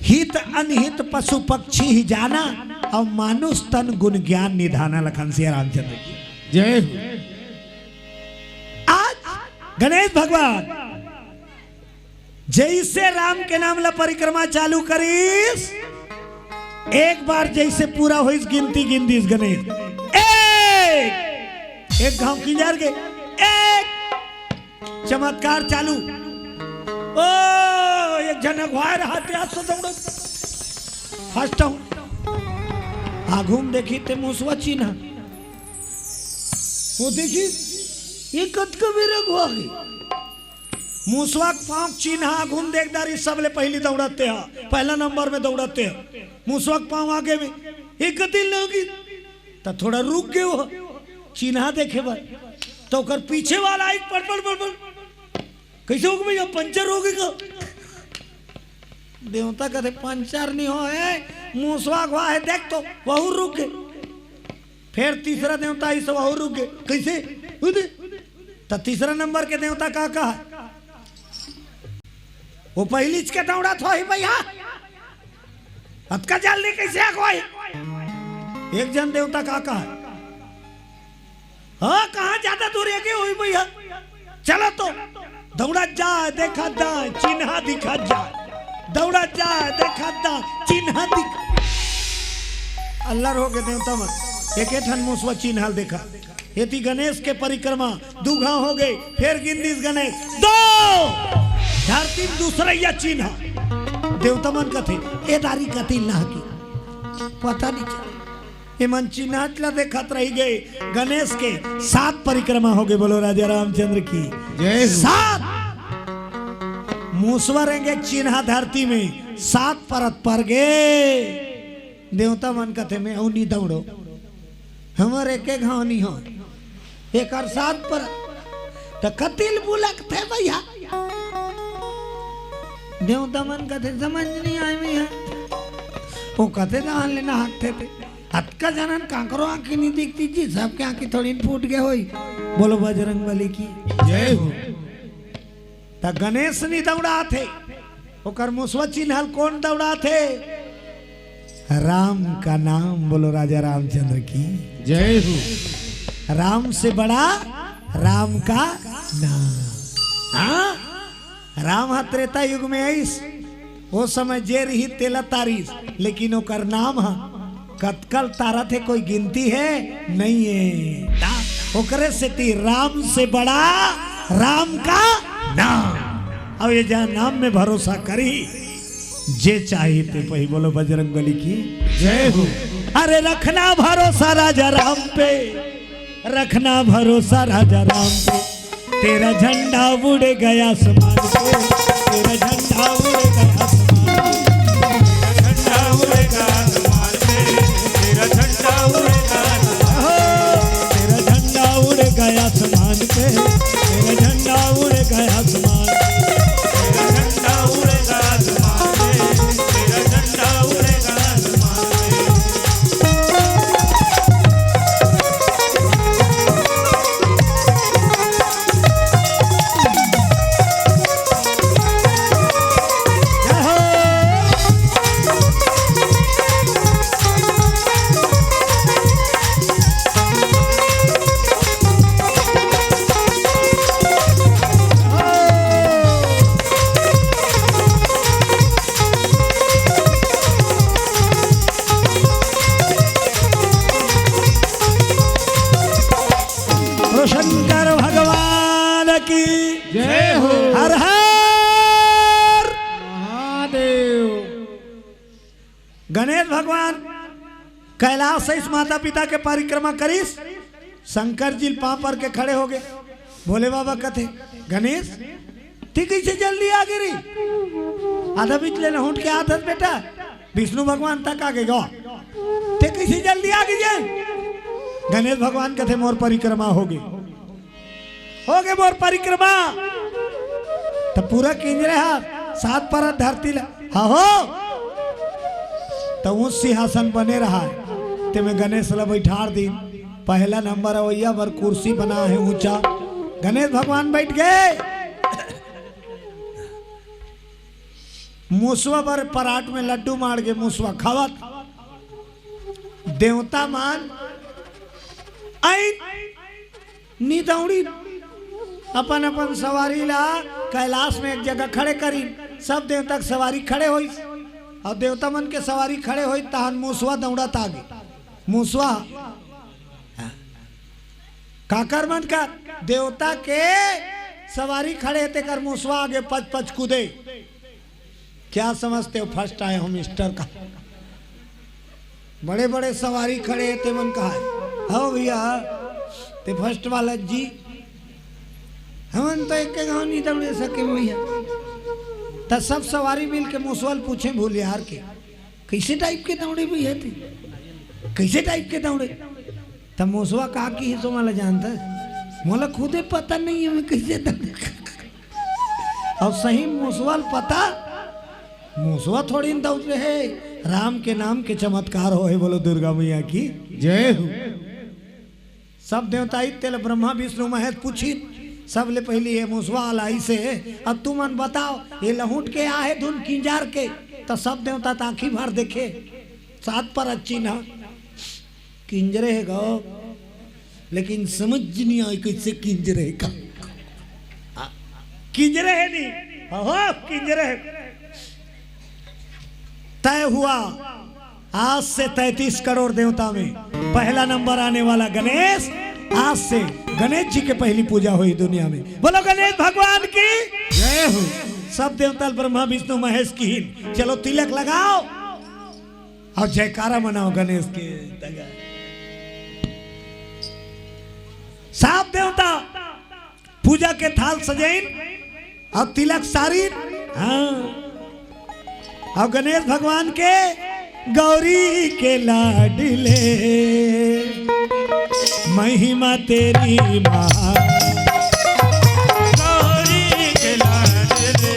हित अनहित पशु पक्षी ही जाना, अउ मानुष तन गुण ज्ञान निधाना। लखन सिया रामचंद्र की। जय हो। आज गणेश भगवान जइसे राम के नाम ला परिक्रमा चालू करिस, एक बार जइसे पूरा होइस, गिनती गिन दिस गणेश। एक, एक घाव किंजर के, एक, चमत्कार चालू। ओ, एक झन अगुवाए रहा, ते आज तो दौड़त। First out. आघू म देखी ते मुसवा चिन्हा। वो देखी, ये कतका बेर अगुवा गे। मुसवा के पाँव चिन्हा, आघू म देख डारिस, सबले पहिली दौड़त ते हा, पहला नंबर में दौड़त ते हा। मुसवा के पाँव आगे में, ये कतिल लगी। त थोड़ा रुक गे वो चिन्हा देखे बर। त ओकर पीछे वाला आई पड़ पड़ पड़ पड़। कइसे होगे भइया, पंचर होगे का? देवता कथे पंचर नइ होय, मुसवा अगवा हे, देख तो वहू रुक गे। फेर तीसरा देवता आइस, वहू रुक गे। कइसे? उदे। त तीसरा नंबर के देवता का कहा? वो पहिलीच के दौड़त होही भइया, अतका जल्दी कइसे अगवाही? एक झन देवता का कहा? हाँ, कहाँ जादा दूर हे के होही भइया? चलो तो, दौड़त जाय, देखत जाय, चिन्हा दिखत जाय, दौड़त जाय, देखत जाय, चिन्हा दिख। अल्लर होगे देवता मन, एके ठन मुसवा चिन्हा ल देखा। एती गणेश के परिक्रमा दू घांव होगे, फेर गिन दिस गणेश, दो! धरती म दूसरइया चिन्हा। देवता मन कथे, ए दारी कति लागी, पता नइ चले। एमन चिन्हा ल देखत रहि गे। गणेश के सात परिक्रमा होगे। बोलो राजा रामचंद्र की जय हो। सात मुसवा रेंगे चिन्हा धरती में, सात परत पर गे। देवता मन कथे, में अउ नइ दौड़ों, हमर एके घांव नइ होय, एकर सात परत। त कति ल बुलकथे भइया? देवता मन कथे, समझ नइ आय भइया। वो कथे, जान लेना हाथ थे ते। अतका झन हन, कांकरो आंखी नइ दिखतिस जी, सबके आंखी थोड़ी फूट गे होही। बोलो बजरंग बली की जय हो। त गणेश नइ दौड़ाथे, ओकर मुसवा चिन्हा ल कोन दौड़ाथे? राम का नाम। बोलो राजा रामचंद्र की जय हो। राम से बड़ा राम का नाम। हाँ, राम ह त्रेता युग में आइस, ओ समय जे रिहिस तेला तारिस, लेकिन ओकर नाम ह कतका ल तारत हे, कोई गिनती हे? नइ हे। त ओकरे सेती राम से बड़ा राम का नाम। अब ये जा नाम में भरोसा करही, जे चाही ते पही। बोलो बजरंग बली की जय हो। अरे रखना भरोसा राजा राम पे, रखना भरोसा राजा राम पे, तेरा झंडा उड़ेगा आसमान पे, तेरा झंडा उड़ेगा आसमान पे। झंडा उड़ेगा आसमान पे, तेरा झंडा उड़ेगा आसमान पे। हो, तेरा झंडा उड़ेगा आसमान पे, तेरा झंडा उड़ेगा आसमान पे। तेरा झंडा उड़ेगा आसमान पे, तेरा झंडा उड़ेगा आसमान पे। शंकर भगवान की जय हो। हर हर महादेव। गणेश भगवान कैलाश से इस माता पिता के परिक्रमा करिस, शंकर जी पांव पर के खड़े होगे। भोले बाबा कथे, गणेश, ते कइसे जल्दी आगे रे? आधा बीच ले लहुंट के आत हस बेटा, विष्णु भगवान तक आगे गा, ते कइसे जल्दी आगे जे? गणेश भगवान कथे, मोर परिक्रमा होगे, होगे मोर परिक्रमा। त पूरा किंजरे हा सात परत धरती ला, हा हो, त ऊंच सिंहासन बने रहा, तेमे गणेश ला बैठार दिन। पहला नंबर अवैया बर कुर्सी बना हे ऊंचा, गणेश भगवान बैठ गे। मुसवा बर परात में लड्डू माड़ गे, मुसवा खावत। देवता मन आइन, नी दौड़िन, अपन अपन सवारी ला कैलाश में एक जगह खड़े करिन। सब देवता के सवारी खड़े होइस, अउ देवता मन के सवारी खड़े होइस, तहन मुसवा दौड़त आगे। मुसवा काकर मन का देवता के सवारी खड़े हे, तेकर मुसवा आगे पच पच कूदे। क्या समझते हो, फर्स्ट आए हो मिस्टर का। बड़े बड़े सवारी खड़े हे, ते मन कहा, हो भैया, ते फर्स्ट वाला जी, हमन तो एक घांव नहीं दौड़े सके भैया। त सब सवारी मिल के मुसवा ल पूछे भूलियार के, कैसे टाइप के दौड़े भैया ते, कैसे टाइप के दौड़े? त मुसवा का किहिस ओमन ला जानत हस? मोला खुदे पता नहीं है, मैं कैसे दौड़। अउ सही मुसवा ल पता, मुसवा थोड़ी न दौड़ रहे। राम के नाम के चमत्कार होहे, बोलो दुर्गा मैया की। जय हो। सब देवता आइस तेला ब्रह्मा विष्णु महेश पूछिन, सबले पहिली ये मुसवा वाला आइस हे, अब तुमन बताओ, ये लहुट के आहे धुन किंजर के, त सब देवता त आँखी भर देखे, सात पर अच्छी ना। किंजरे हे गो, लेकिन समझ नहीं आई कैसे किंजरे हे का। आ, किंजरे हे नहीं, हो, हो, किंजरे हे। तय हुआ, आज से तैंतीस करोड़ देवता में पहला नंबर आने वाला गणेश। आज से गणेश जी के पहली पूजा होही दुनिया में। बोलो गणेश भगवान की। जय हो। सब देवता ब्रह्मा विष्णु महेश किहिन, चलो तिलक लगाओ। अउ जयकारा मनाओ गणेश के। सब देवता पूजा के थाल सजाइन अउ तिलक सारिन। हाँ, अउ गणेश भगवान के, गौरी के लाडले, महिमा तेरी महा। गौरी के लाडले,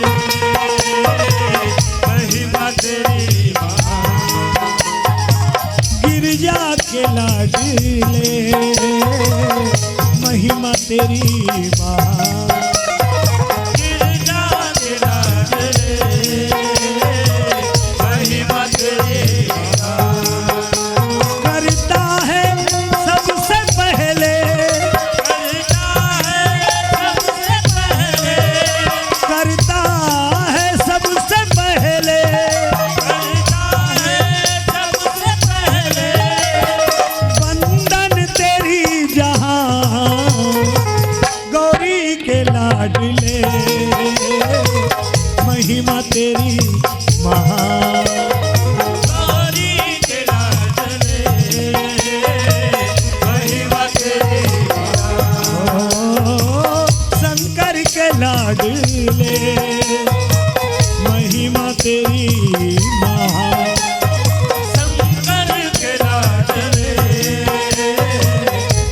महिमा तेरी महा। गिरजा के लाडले, महिमा तेरी महा। गिरजा के लाडले, महिमा तेरी महा। करता है सबसे पहले, करता है सबसे पहले, करता है सबसे पहले, करता है सबसे पहले, वंदन तेरी जहां, गौरी के लाडले, महिमा तेरी महा। गौरी के लाडले, महिमा तेरी महा। ओ, शंकर के लाडले, महिमा तेरी महा। शंकर के लाडले,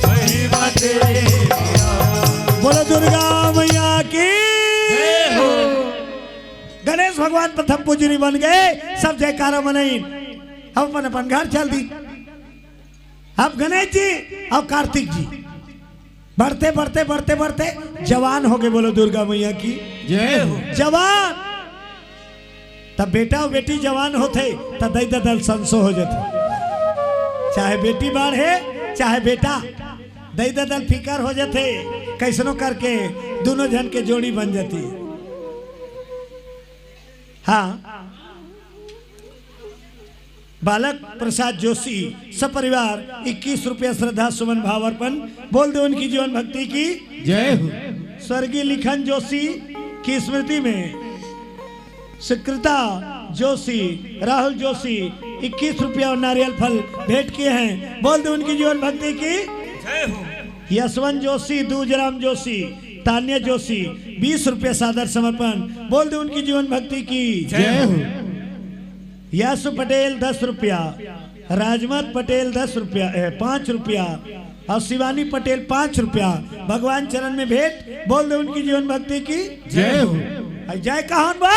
महिमा तेरी महा। बोलो दुर्गा मैया की। जय हो। गणेश भगवान प्रथम पूजनी बन गए, सब जयकारा मनाइन। हम अपन अपन घर चल दी। अब गणेश जी अउ कार्तिक जी बढ़ते बढ़ते बढ़ते बढ़ते जवान हो गए। बोलो दुर्गा मैया की। जय हो। जवान। तब बेटा अउ बेटी जवान होथे, तब दई ददा ल संसो हो जाथे। चाहे बेटी बाढ़े, चाहे बेटा, दई ददा ल फिकर हो जाथे। कैसनो करके दोनों झन के जोड़ी बन जाती। हाँ, बालक प्रसाद जोशी सपरिवार इक्कीस रुपया श्रद्धा सुमन भाव अर्पण। बोल दे उनकी जीवन भक्ति की। जय हो। स्वर्गीय लिखन जोशी की स्मृति में सुकृता जोशी, राहुल जोशी इक्कीस रुपया और नारियल फल भेंट किए हैं। बोल दे उनकी जीवन भक्ति की। जय हो। यशवंत जोशी, दूजराम जोशी, तान्या जोशी बीस रुपये सादर समर्पण। बोल दे उनकी जीवन भक्ति की। जय हो। यशु पटेल दस रुपया, राजमत पटेल दस रुपया, ए, पाँच रुपया और शिवानी पटेल पाँच रुपया भगवान चरण में भेंट। बोल दे उनकी जीवन भक्ति की। जय हो। और जय कहान बा।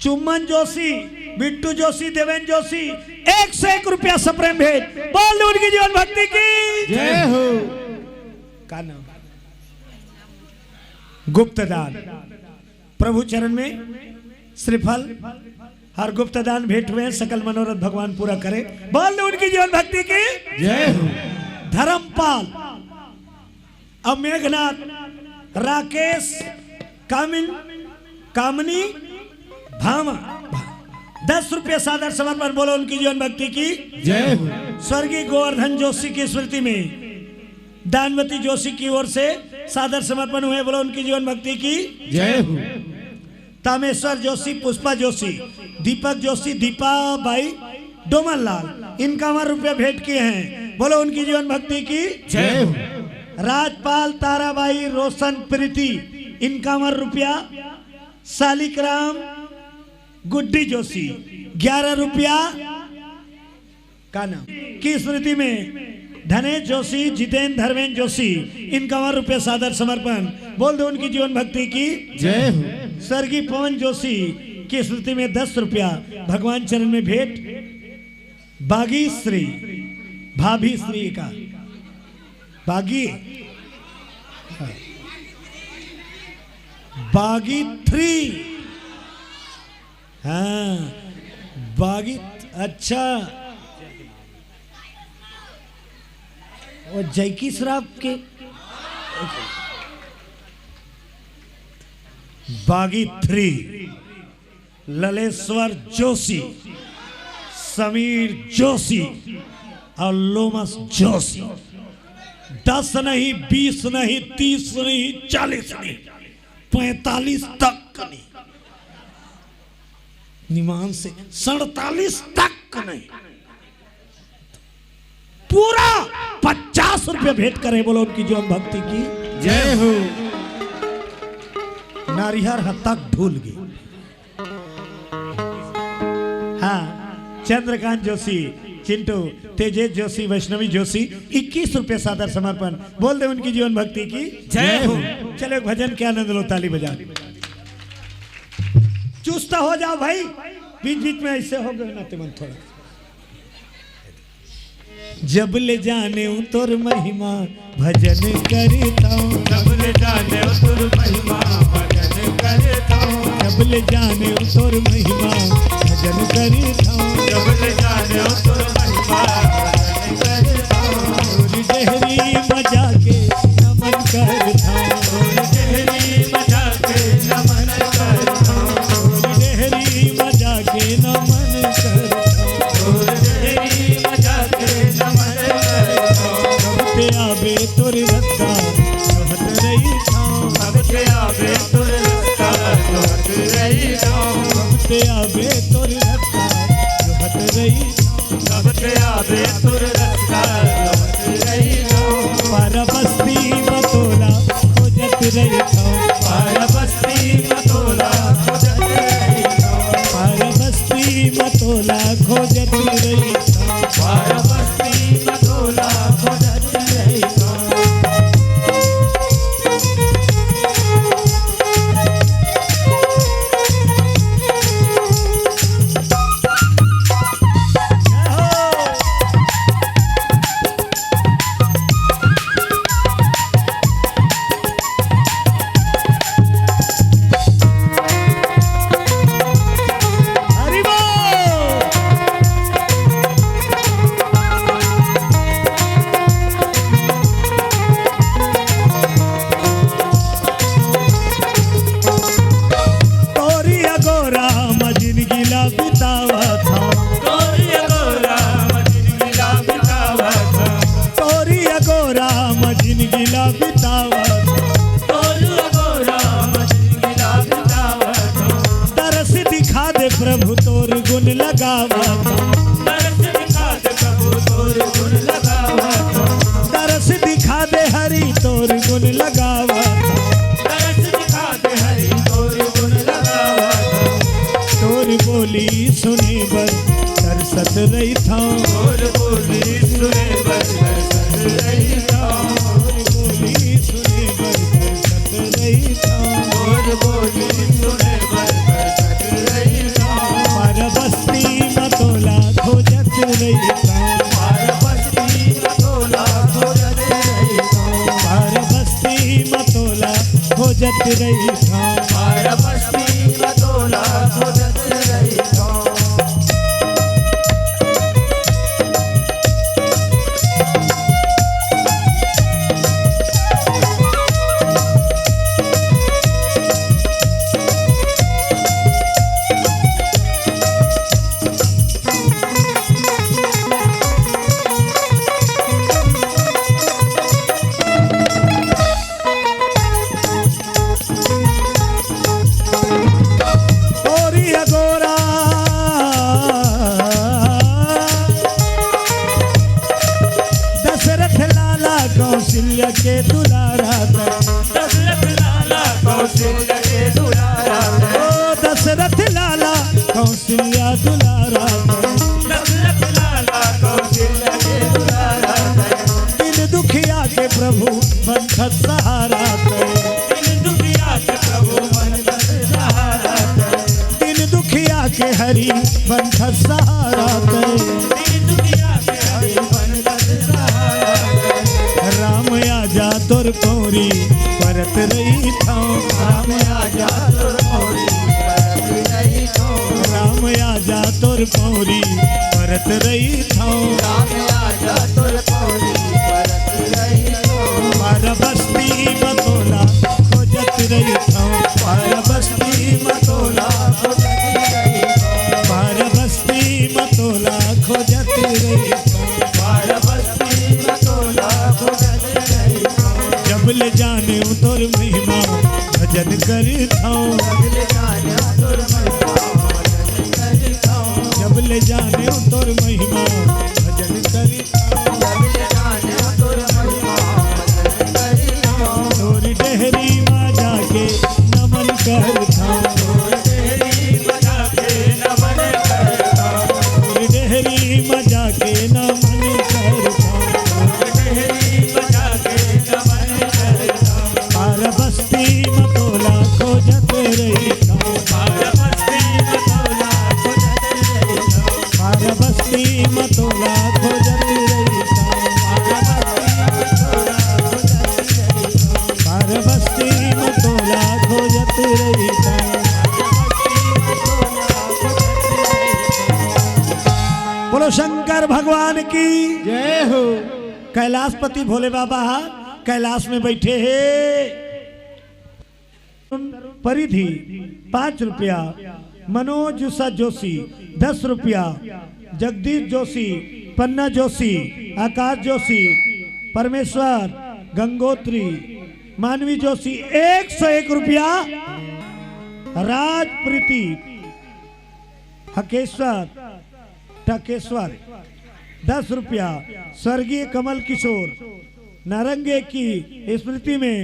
चुम्मन जोशी, बिट्टू जोशी, देवेन जोशी एक सौ एक रुपया सप्रेम भेंट। बोल दे उनकी जीवन भक्ति की। जय हो। का नाम? गुप्त दान। प्रभु चरण में श्रीफल हर गुप्त दान भेंट हुए, सकल मनोरथ भगवान पूरा करे। बोल दे उनकी जीवन भक्ति की। जय हो। धर्मपाल, अब मेघनाथ, राकेश, कामिन, कामनी, भामा, दस रुपये सादर समर्पण। बोलो उनकी जीवन भक्ति की। जय हो। स्वर्गीय गोवर्धन जोशी की स्मृति में दानवती जोशी की ओर से सादर समर्पण हुए। बोलो उनकी जीवन भक्ति की। जय हो। तामेश्वर जोशी, पुष्पा जोशी, दीपक जोशी, दीपा बाई, डोमन लाल इनकावन रुपया भेंट किए हैं। बोलो उनकी जीवन भक्ति की। जय हो। राजपाल, ताराबाई, रोशन, प्रीति इनकावन रुपया। सालिकराम, गुड्डी जोशी ग्यारह रुपया। का नाम? की स्मृति में धनेश जोशी, जितेंद्र, धर्मेंद्र जोशी, इनकावन रुपये सादर समर्पण। बोल दो उनकी जीवन भक्ति की जय हो। स्वर्गीय पवन जोशी की स्मृति में दस रुपया भगवान चरण में भेंट। बागी श्री, भाभी श्री का बागी, बागी थ्री। हाँ, बागी। अच्छा, वो जैकी श्राफ के बागी थ्री, ललेश्वर जोशी, समीर जोशी और लोमस जोशी। दस नहीं, बीस नहीं, तीस नहीं, चालीस नहीं, पैंतालीस तक नहीं, निमान से सड़तालीस तक नहीं, पूरा पचास रुपये भेंट करे। बोलो उनकी जीवन भक्ति की जय हो। नारिहर ह तक ढूल गई। हाँ, चंद्रकांत जोशी, चिंटू, तेजेश जोशी, वैष्णवी जोशी, इक्कीस रुपये सादर समर्पण। बोल दे उनकी जीवन भक्ति की जय हो। चलो, एक भजन के आनंद लो, ताली बजा। चुस्त हो जाओ भाई, बीच बीच में ऐसे हो गए ना, तुमन थोड़ा। जब ले जाने तोर महिमा भजन करता हूँ। जब ले जाने तोर महिमा भजन करता हूँ। जब ले जाने तोर महिमा भजन करता हूँ। जब ले जाने तोर महिमा भजन करता हूँ। तोर डेहरी मजा के नमन करता हूँ। तोर डेहरी मजा के नमन करता हूँ। तोर डेहरी मजा के नमन करता हूँ। तोर डेहरी मजा के नमन करता हूँ। कब ते आबे तोर रस्ता जोहत रहिथौं। कब ते आबे तोर रस्ता जोहत रहिथौं। कब ते आबे तोर रस्ता जोहत रहिथौं। कब ते आबे तोर रस्ता जोहत रहिथौं। पारा बस्ती म तोला खोजत रहिथौं। पारा बस्ती म तोला खोजत रहिथौं। पारा बस्ती म तोला खोजत रहिथौं। पारा बस्ती म तोला खोजत रहिथौं। तोरी अगोरा म जिनगी ला बितावत हौं। तोरी अगोरा म जिनगी ला बितावत हौं। तोरी अगोरा म जिनगी ला बितावत हौं। तोरी अगोरा म जिनगी ला बितावत हौं। तरस दिखा दे प्रभु तोर गुण लगावत हौं। तरस दिखा दे प्रभु तोर गुण लगावत हौं। तरस दिखा दे हरि तोर गुण लगावत हौं। तरस दिखा दे हरि तोर गुण लगावत हौं। तोर बोली सुने बर तरसत रहिथौं। तोर बोली सुने बर तरसत रहिथौं। तोर बोली सुने बर तरसत रहिथौं। तोर बोली सुने बर तरसत रहिथौं। पारा बस्ती म तोला खोजत रहिथौं। पारा बस्ती म तोला खोजत रहिथौं। पारा बस्ती म तोला खोजत रहिथौं। पारा बस्ती म तोला खोजत रहिथौं। तोरी अगोरा दशरथ लाला कौशल्या के दुलारा। दशरथ लाला कौशल्या के दुलारा। ओ दशरथ लाला कौशल्या दुलारा। दशरथ लाला कौशल्या सहारा तैं। दिन दुखिया के प्रभु बनथस सहारा तैं। दिन दुखिया के हरि बनथस सहारा तैं। दिन दुखिया के हरि बनथस सहारा तैं। राम आजा तोर पौरी परत रहिथौं। राम आजा तोर पौरी परत रहिथौं। राम आजा तोर पौरी परत रहिथौं। राम आजा तोर पौरी परत रहिथौं। पार बस्ती म तोला खोजत रहिथौं। पार बस्ती म तोला खोजत रहिथौं। पार बस्ती म तोला खोजत रहिथौं। पार बस्ती म तोला खोजत रहिथौं। जब ले जानेंव तोर महिमा भजन करथौं। जब ले जानेंव तोर महिमा भजन करथौं। जब ले जानेंव तोर महिमा भजन करथौं। जब ले जानेंव तोर महिमा भजन करथौं। तोर डेहरी म जाके नमन करथौं। तोर डेहरी म जाके नमन करथौं। तोर डेहरी म जाके नमन करथौं। तोर डेहरी म जाके नमन करथौं। पार बस्ती म तोला खोजत रहिथौं। पार बस्ती म तोला खोजत रहिथौं। पार बस्ती म तोला खोजत रहिथौं। पार बस्ती म तोला खोजत रहिथौं। बोलो शंकर भगवान की। जय हो। कैलाशपति भोले बाबा हा कैलाश में बैठे हे। परिधि पाँच रुपया, मनोज उषा जोशी दस रुपया, जगदीश जोशी, पन्ना जोशी, आकाश जोशी, परमेश्वर गंगोत्री, मानवी जोशी एक सौ एक रुपया, राज प्रीति हकेश्वर टकेश्वर दस रुपया, स्वर्गीय कमल किशोर नारंगे की स्मृति में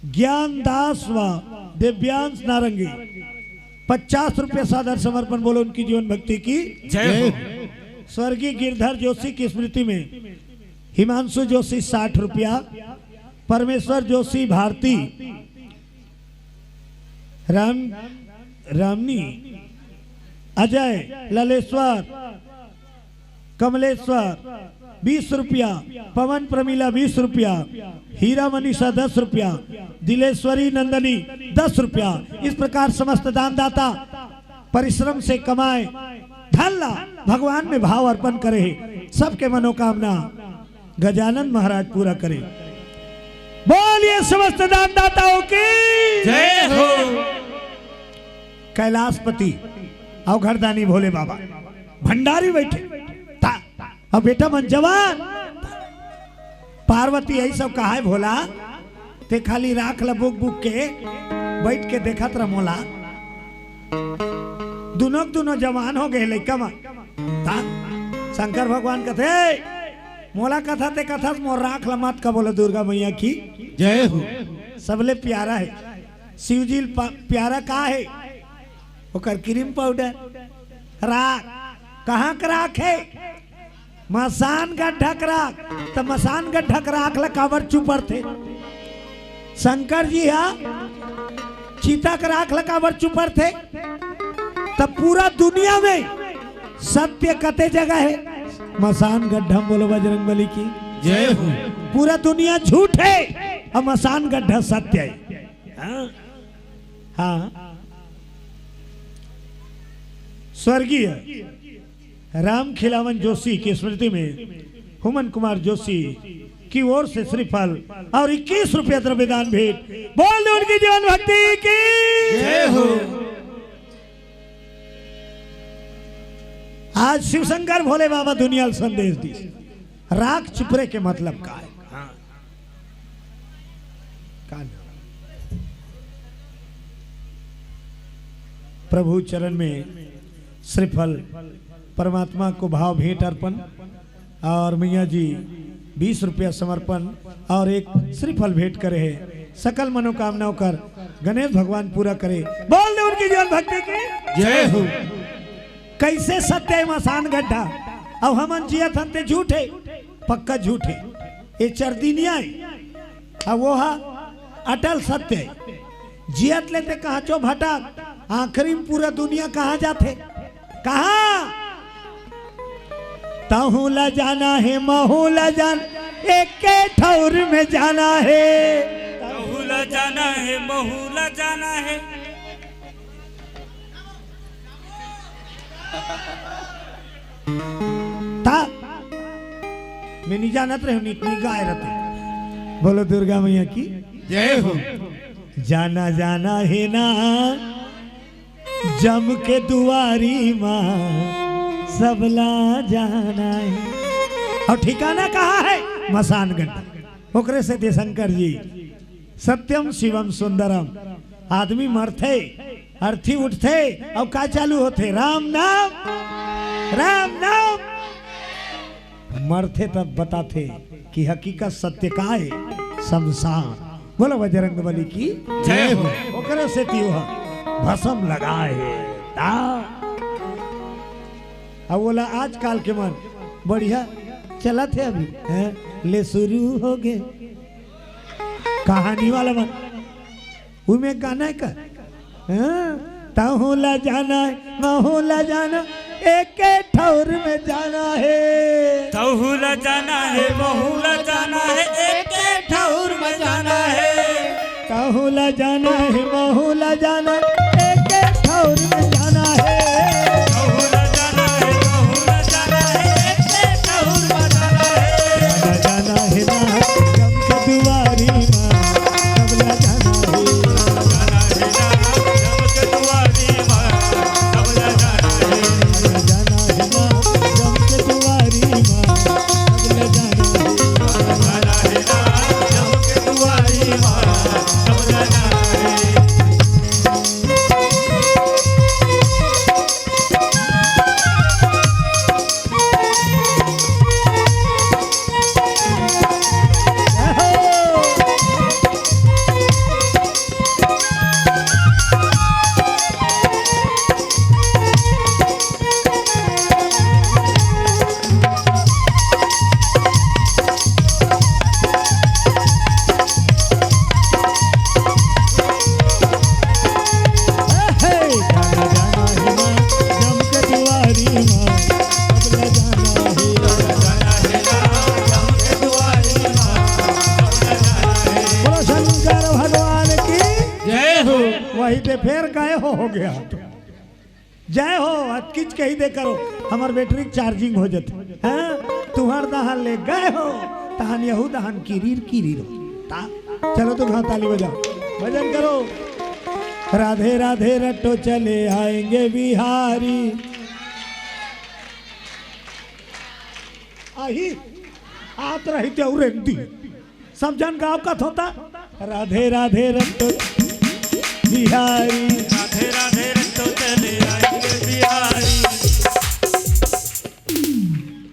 ज्ञानदास व दिव्यांश नारंगे पचास रुपया सादर समर्पण। बोलो उनकी जीवन भक्ति की जय हो। स्वर्गीय गिरधर जोशी की स्मृति में हिमांशु जोशी साठ रुपया, परमेश्वर जोशी भारती, राम रामनी, अजय ललेश्वर, कमलेश्वर बीस रुपया, पवन प्रमिला बीस रुपया, हीरा मनीषा दस रुपया, दिलेश्वरी नंदनी दस रुपया। इस प्रकार समस्त दानदाता परिश्रम से कमाए धन ला भगवान में भाव अर्पण करे हे। सबके मनोकामना गजानन महाराज पूरा करे। बोलिए समस्त दानदाताओं की जय हो। कैलाशपति अवघड़दानी भोले बाबा भंडारी बैठे। ता, अब बेटा मन जवान, पार्वती यही सब कहा है भोला, ते खाली राख ल बुक बुक के बैठ के देखत रह मोला। दुनों के दुनों जवान हो गए लइका मन। ता, शंकर भगवान कथे, मोला कथा ते कथस, मोर राख ल मत का बोलो दुर्गा मैया की जय हो। सबले प्यारा है शिव जी ल पा-, प्यारा का है? ओकर क्रीम पाउडर, राख। कहाँ के राख है? मसान गड्ढा के राख। त मसान गड्ढा के राख ल काबर चुपरथे? शंकर जी हा चिता के राख ल काबर चुपरथे? त पूरा दुनिया में सत्य कते जगह है? मसान गड्ढा में। बोलो बजरंग बली की जय हो। पूरा दुनिया झूठ है और मसान गड्ढा सत्य है। हाँ? हाँ। स्वर्गीय राम खिलावन जोशी की स्मृति में हुमन कुमार जोशी की ओर से श्रीफल और इक्कीस रुपया द्रव्यदान भेंट। बोल दो उनकी जीवन भक्ति की जय हो। आज शिवशंकर भोले बाबा दुनिया ल संदेश दी, राख चुपरे के मतलब का है? हाँ। का नाम? प्रभु चरण में श्रीफल, परमात्मा को भाव भेंट अर्पण और मैया जी बीस रुपया समर्पण और एक श्रीफल भेंट करे है। सकल मनोकामनाओं कर गणेश भगवान पूरा करे। बोल दे उनकी जीवन भक्ति की जय हो। कैसे सत्य है मसान गड्ढा? अब हमन जियत हन ते झूठ है, पक्का झूठ है। ये चरदिनिया है। अब वो हा अटल सत्य हे। जियत ले ते कहांचो भटक, आखिरी में पूरा दुनिया कहाँ जाथे? कहाँ? तहूं ला जाना हे, महूं ला जाना, एके ठौर में जाना हे। तहूं ला जाना हे, महूं ला जाना हे। ता मैं नहीं जानत रहे, नहीं, नहीं गाय रहते। बोलो दुर्गा मैया की जय हो। जाना जाना हे ना जम के दुआरी माँ, सबला जाना हे। और ठिकाना कहाँ हे? मसान गड्ढा। ओकरे सेती शंकर जी सत्यम शिवम सुंदरम। आदमी मरथे, अर्थी उठथे, अउ का चालू होथे? राम नाम, राम नाम। मरथे तब बताथे कि हकीकत सत्य का हे, शमशान। बोलो बजरंग बली की जय हो। ओकरे सेती ओह भसम लगाए हे। ता अब बोला आजकल के मन बढ़िया चलत हे अभी, हैं? ले शुरू हो गे कहानी वाला मन। उमे गाना हे का? हाँ? तहूं ला जाना हे, महूं ला जाना, एके ठौर में जाना हे। तहूं ला जाना हे, महूं ला जाना हे, एके ठौर में जाना हे। तहूं ला जाना हे, महूं ला जाना, एके ठौर में जाना हे। तहूं ला जाना हे, महूं ला जाना हे, एके ठौर में जाना हे। जाना जाना हे ना जम के दुआरी माँ, सबला जाना हे। जाना हे ना जम के दुआरी माँ, सबला जाना हे। जाना हे ना जम के दुआरी माँ, सबला जाना हे। जाना हे ना जम के दुआरी माँ, सबला जाना हे। बोलो शंकर भगवान की जय हो। वही ते फेर गए हो, हो गया। जय हो, अतकिच कही दे करो, हमर बैटरी चार्जिंग हो जथे। हाँ, तुहर दहन ले गए हो, तहन यहू दहन किरीर किरीर हो। ता, चलो तो घाव ताली बजाओ, भजन करो। राधे राधे रटो चले आएंगे बिहारी। आही, आत रही ते उरेंदी। सब जन गाँव कथों ता। राधे राधे रटो बिहारी। राधे राधे रटो चले आएंगे बिहारी।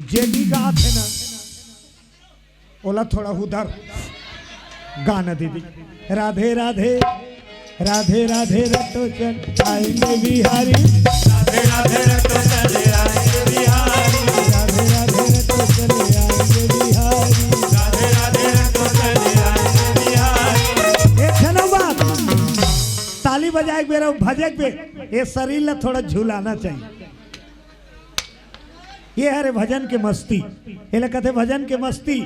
जे भी गात हे ना, ओला थोड़ा उधर गाना दे दे। राधे राधे, राधे राधे रटो चल आएंगे बिहारी। राधे राधे रटो चले आएंगे बिहारी। राधे राधे रटो चले आएंगे बिहारी। राधे राधे रटो चले आएंगे बिहारी। एक छनो बात, ताली बजाए के बेरा, भजे के बे-, ये शरीर ला थोड़ा झुलाना चाहिए। ये हरे भजन के मस्ती, एला कथे भजन के मस्ती।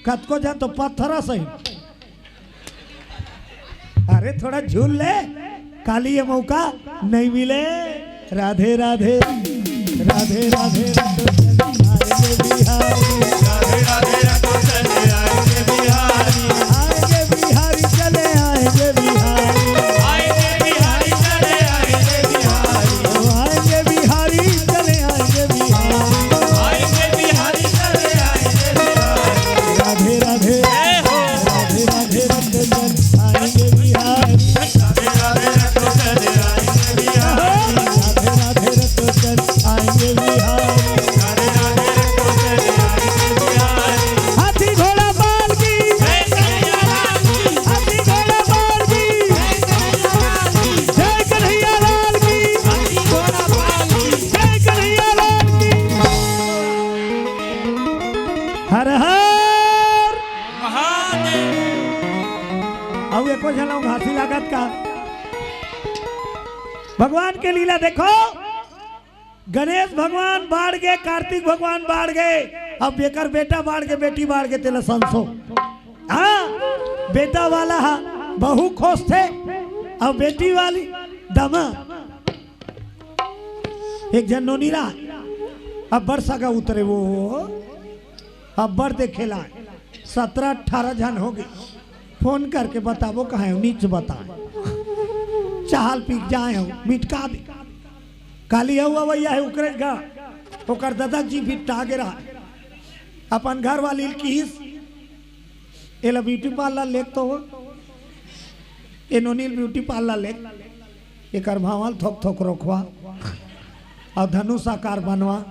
कतको झन तो पत्थर सही। अरे थोड़ा झूल ले, काली ये मौका नहीं मिले। राधे राधे, राधे राधे रटो चले आएंगे बिहारी। राधे राधे रटो चले आएंगे बिहारी। आएंगे बिहारी, चले आएंगे बिहारी। आएंगे बिहारी, चले आएंगे बिहारी। ओ आएंगे बिहारी, चले आएंगे बिहारी। आएंगे बिहारी, चले आएंगे बिहारी। राधे राधे, जय हो। राधे राधे रटो चले आएंगे बिहारी। राधे राधे रटो चले आएंगे बिहारी। राधे राधे रटो चले आएंगे बिहारी। राधे राधे रटो चले आएंगे बिहारी। हाथी घोड़ा बैल की। जय कन्हैया लाल की। हाथी घोड़ा बैल की। जय कन्हैया लाल की। हाथी घोड़ा बैल की। जय कन्हैया लाल की। हर हर महादेव। एको झन ला घासी लागत का? भगवान के लीला देखो, गणेश भगवान बाढ़ गे, कार्तिक भगवान बाढ़ गे, अब एकर बेटा बाढ़ गे, बेटी बाढ़ गे, तेला संसो। हाँ, बेटा वाला हा बहू खोजथे, अब बेटी वाली दमा। एक झन नोनी ला, अब्बड़ सगा उतरे वो, अब्बड़ देखे ला, सत्रह अठारह झन हो गे। फोन करके बताबो कहाँ हे, नीच बताए। चाहल पी के जाए हो, मिटका दे। काली हऊ अवैया हे, उकरे गा, ओकर ददा जी भी टागे रहा। अपन घर वाली ल किहिस, "एला ब्यूटी पार्लर लेग तो हो, ए नोनी ल ब्यूटी पार्लर लेग, एकर भांवल थोक थोक रोखवा, अउ धनुष आकार बनवा,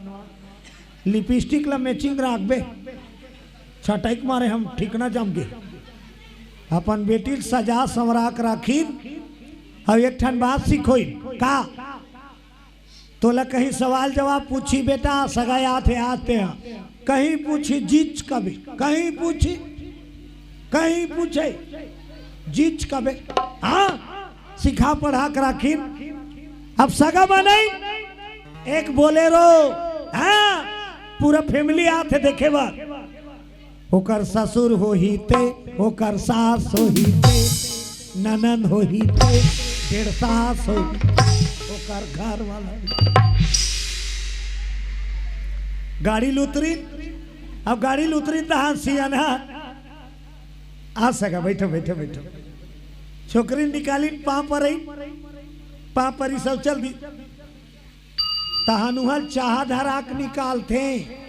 लिपस्टिक ला मैचिंग राखबे।" छटई के मारे हम ठीक ना जम गे। अपन बेटी ल सजा संवरा के राखिन, अउ एक ठन बात सिखोइन का? तोला कहीं सवाल जवाब पूछी बेटा, सगा आत हे, आत हे, कहीं पूछी जीच कबे, कहीं पूछी, कहीं पूछे जीच कबे। हाँ, सिखा पढ़ा के राखिन। अब सगा बनई, एक बोलेरो, हाँ, पूरा फैमिली आत हे देखे बर। ओकर ससुर होही ते, ओकर सास होही ते, ननंद होही ते, डेढ़ सास होही, ओकर घर वाला। गाड़ी ल उतरिन, अब गाड़ी ल उतरिन तहान सियान हा, आ सगा, बैठो, बैठो, बैठो। छोकरी निकालिन, पाँव परई, पाँव परी सब चल दी। तहान उहाँ चाहा धरा के निकालथे।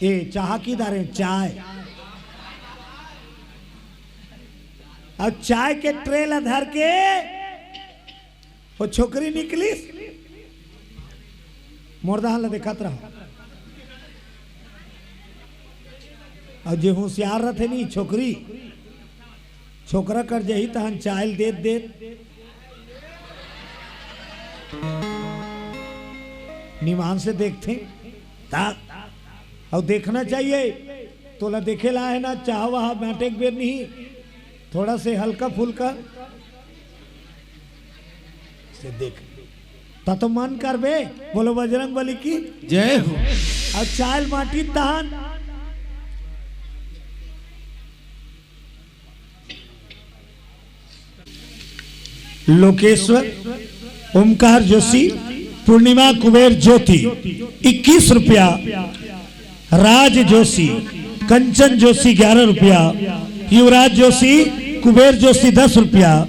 ए, चाहा की दारे चाय। अब चाय के ट्रे ला धर के वो छोकरी निकलिस। मोर दहा ला देखत रहो। अउ जे होशियार रथे नी छोकरी, छोकरा कर जही तहन चाय ल देत देत निमान से देखथे। ता, अउ देखना चाहिए, तोला देखे ला हे ना, चाह वाह बांटे के बेर नहीं, थोड़ा से हल्का फुल्का से देख, ता तो मन करबे, बोलो बजरंग बली की जय हो। अउ चाय ल बांटी तहन लोकेश्वर, ओमकार जोशी, पूर्णिमा कुबेर ज्योति, इक्कीस रुपया, राज जोशी, कंचन जोशी, ग्यारह रुपया, युवराज जोशी, कुबेर जोशी, दस रुपया,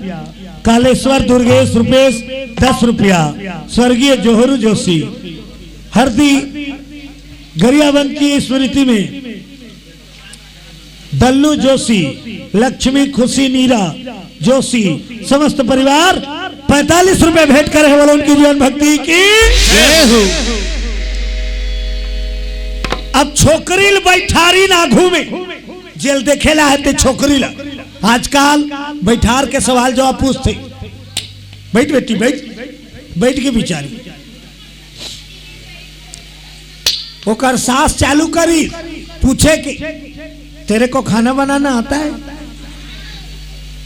कालेश्वर दुर्गेश रुपेश, दस रुपया, स्वर्गीय जोहरू जोशी, हरदी गरियाबंद की स्मृति में दल्लू जोशी, लक्ष्मी खुशी नीरा जोशी, समस्त परिवार पैंतालीस रुपए भेंट करे हे। बोलो उनकी जीवन भक्ति की जय हो। अब छोकरी ल बैठारिन आघू में, जे ल देखे ला हे ते छोकरी ला। आजकल बैठार के सवाल जवाब पूछथे। बैठ बेटी, बैठ, बैठ के बिचारी। ओकर सास चालू करी पूछे कि "तेरे को खाना बनाना आता है?"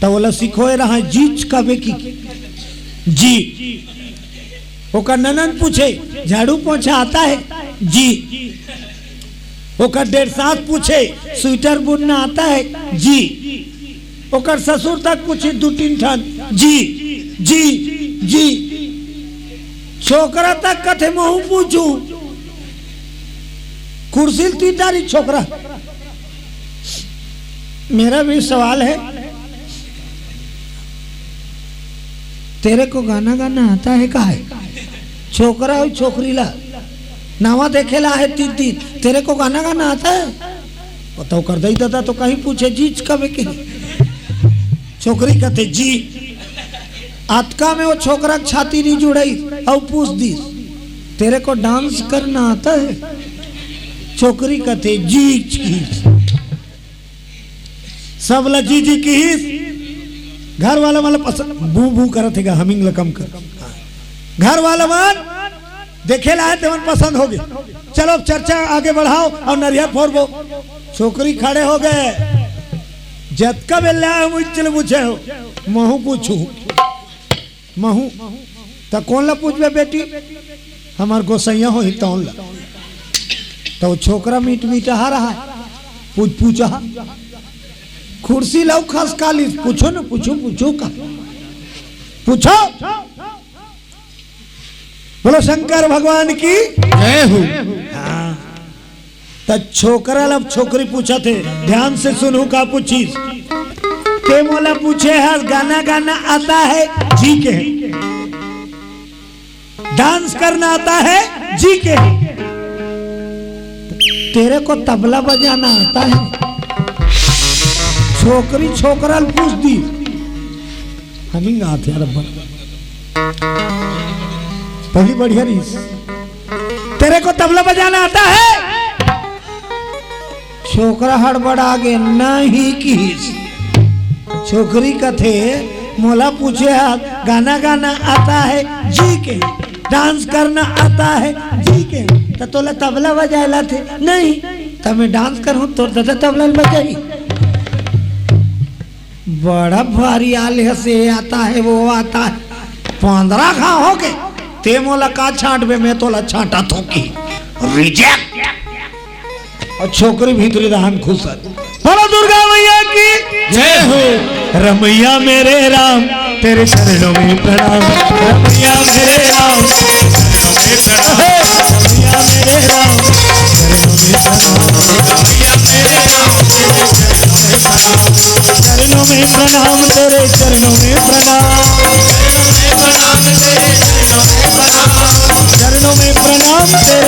त ओला सिखोए रहा, "जीच कबे की।" "जी।" ओकर ननंद पूछे, "झाड़ू पोछा आता है?" "जी।" ओकर डेढ़ सास पूछे, "स्वेटर बुनना आता है?" "जी।" ओकर ससुर तक पूछी दू तीन ठन, "जी, जी, जी।" छोकरा तक कथे, "महूं पूछूं।" कुर्सी ल तीर डारी छोकरा। मेरा भी सवाल है, तेरे को गाना गाना आता है का है? छोकरा अउ छोकरी ला नावा देखे ला हे तीन तीन, "तेरे को गाना गाना आता है?" बताओ कर दई दादा तो कहीं पूछे, "जीच कबे के?" छोकरी कथे, "जी।" अतका में वो छोकरा के छाती नहीं जुड़ई अउ पूछ दीस, "तेरे को डांस करना आता है?" छोकरी कथे, "जीच।" सब ला जी जी किहिस। घर वाला मन ला पसंद, बू बू करत हे गा, हमिंग ला कम कर। घर वाला मन देखे ला हे, तेमन पसंद हो गे। चलो अब चर्चा आगे बढ़ाओ अउ नरियर फोड़बो। छोकरी खड़े हो गे। जतका बेर ले आए हो, मुझ ले पूछे हो, महू पूछू, महू। त कोन ला पूछबे बेटी? हमर गोसैया होही तौन ला। त वो छोकरा मीट मीटाहा रहा, पूछ पूछा। कुर्सी लाऊ खसकालिस, पूछो न, पूछो, पूछो का? पूछो। बोलो शंकर भगवान की। जय हो। हाँ। त छोकरा ला छोकरी पूछत हे, ध्यान से सुनहू का पूछिस। ते मोला पूछे हस, गाना गाना आता है जी के? डांस करना आता है जी के? तेरे को तबला बजाना आता है? छोकरी छोकरा ल पूछ दी। हमिंग आत यार अपन। पहली बढ़िया रहीस। तेरे को तबला बजाना आता है? छोकरा हड़बड़ा गे, नहीं किहिस। छोकरी कथे, मोला पूछे हा, गाना गाना आता है जी के, डांस करना आता है जी के, त तोला तबला बजाए ला थे नहीं, त मैं डांस करहूं, तोर दादा तबला बजाई। बड़ा भारी आले हसे, आता है वो आता है। पंद्रह घा हो के ते मोला का छांटबे, मैं तोला छांटा थोकी। रिजेक्ट। और छोकरी भीतरी रहन खुश है। बोलो दुर्गा मैया की। जय हो। रमैया मेरे राम, तेरे चरणों में प्रणाम। रमैया मेरे राम, रमैया मेरे राम, चरणों में प्रणाम, तेरे चरणों में प्रणाम, चरणों में प्रणाम, तेरे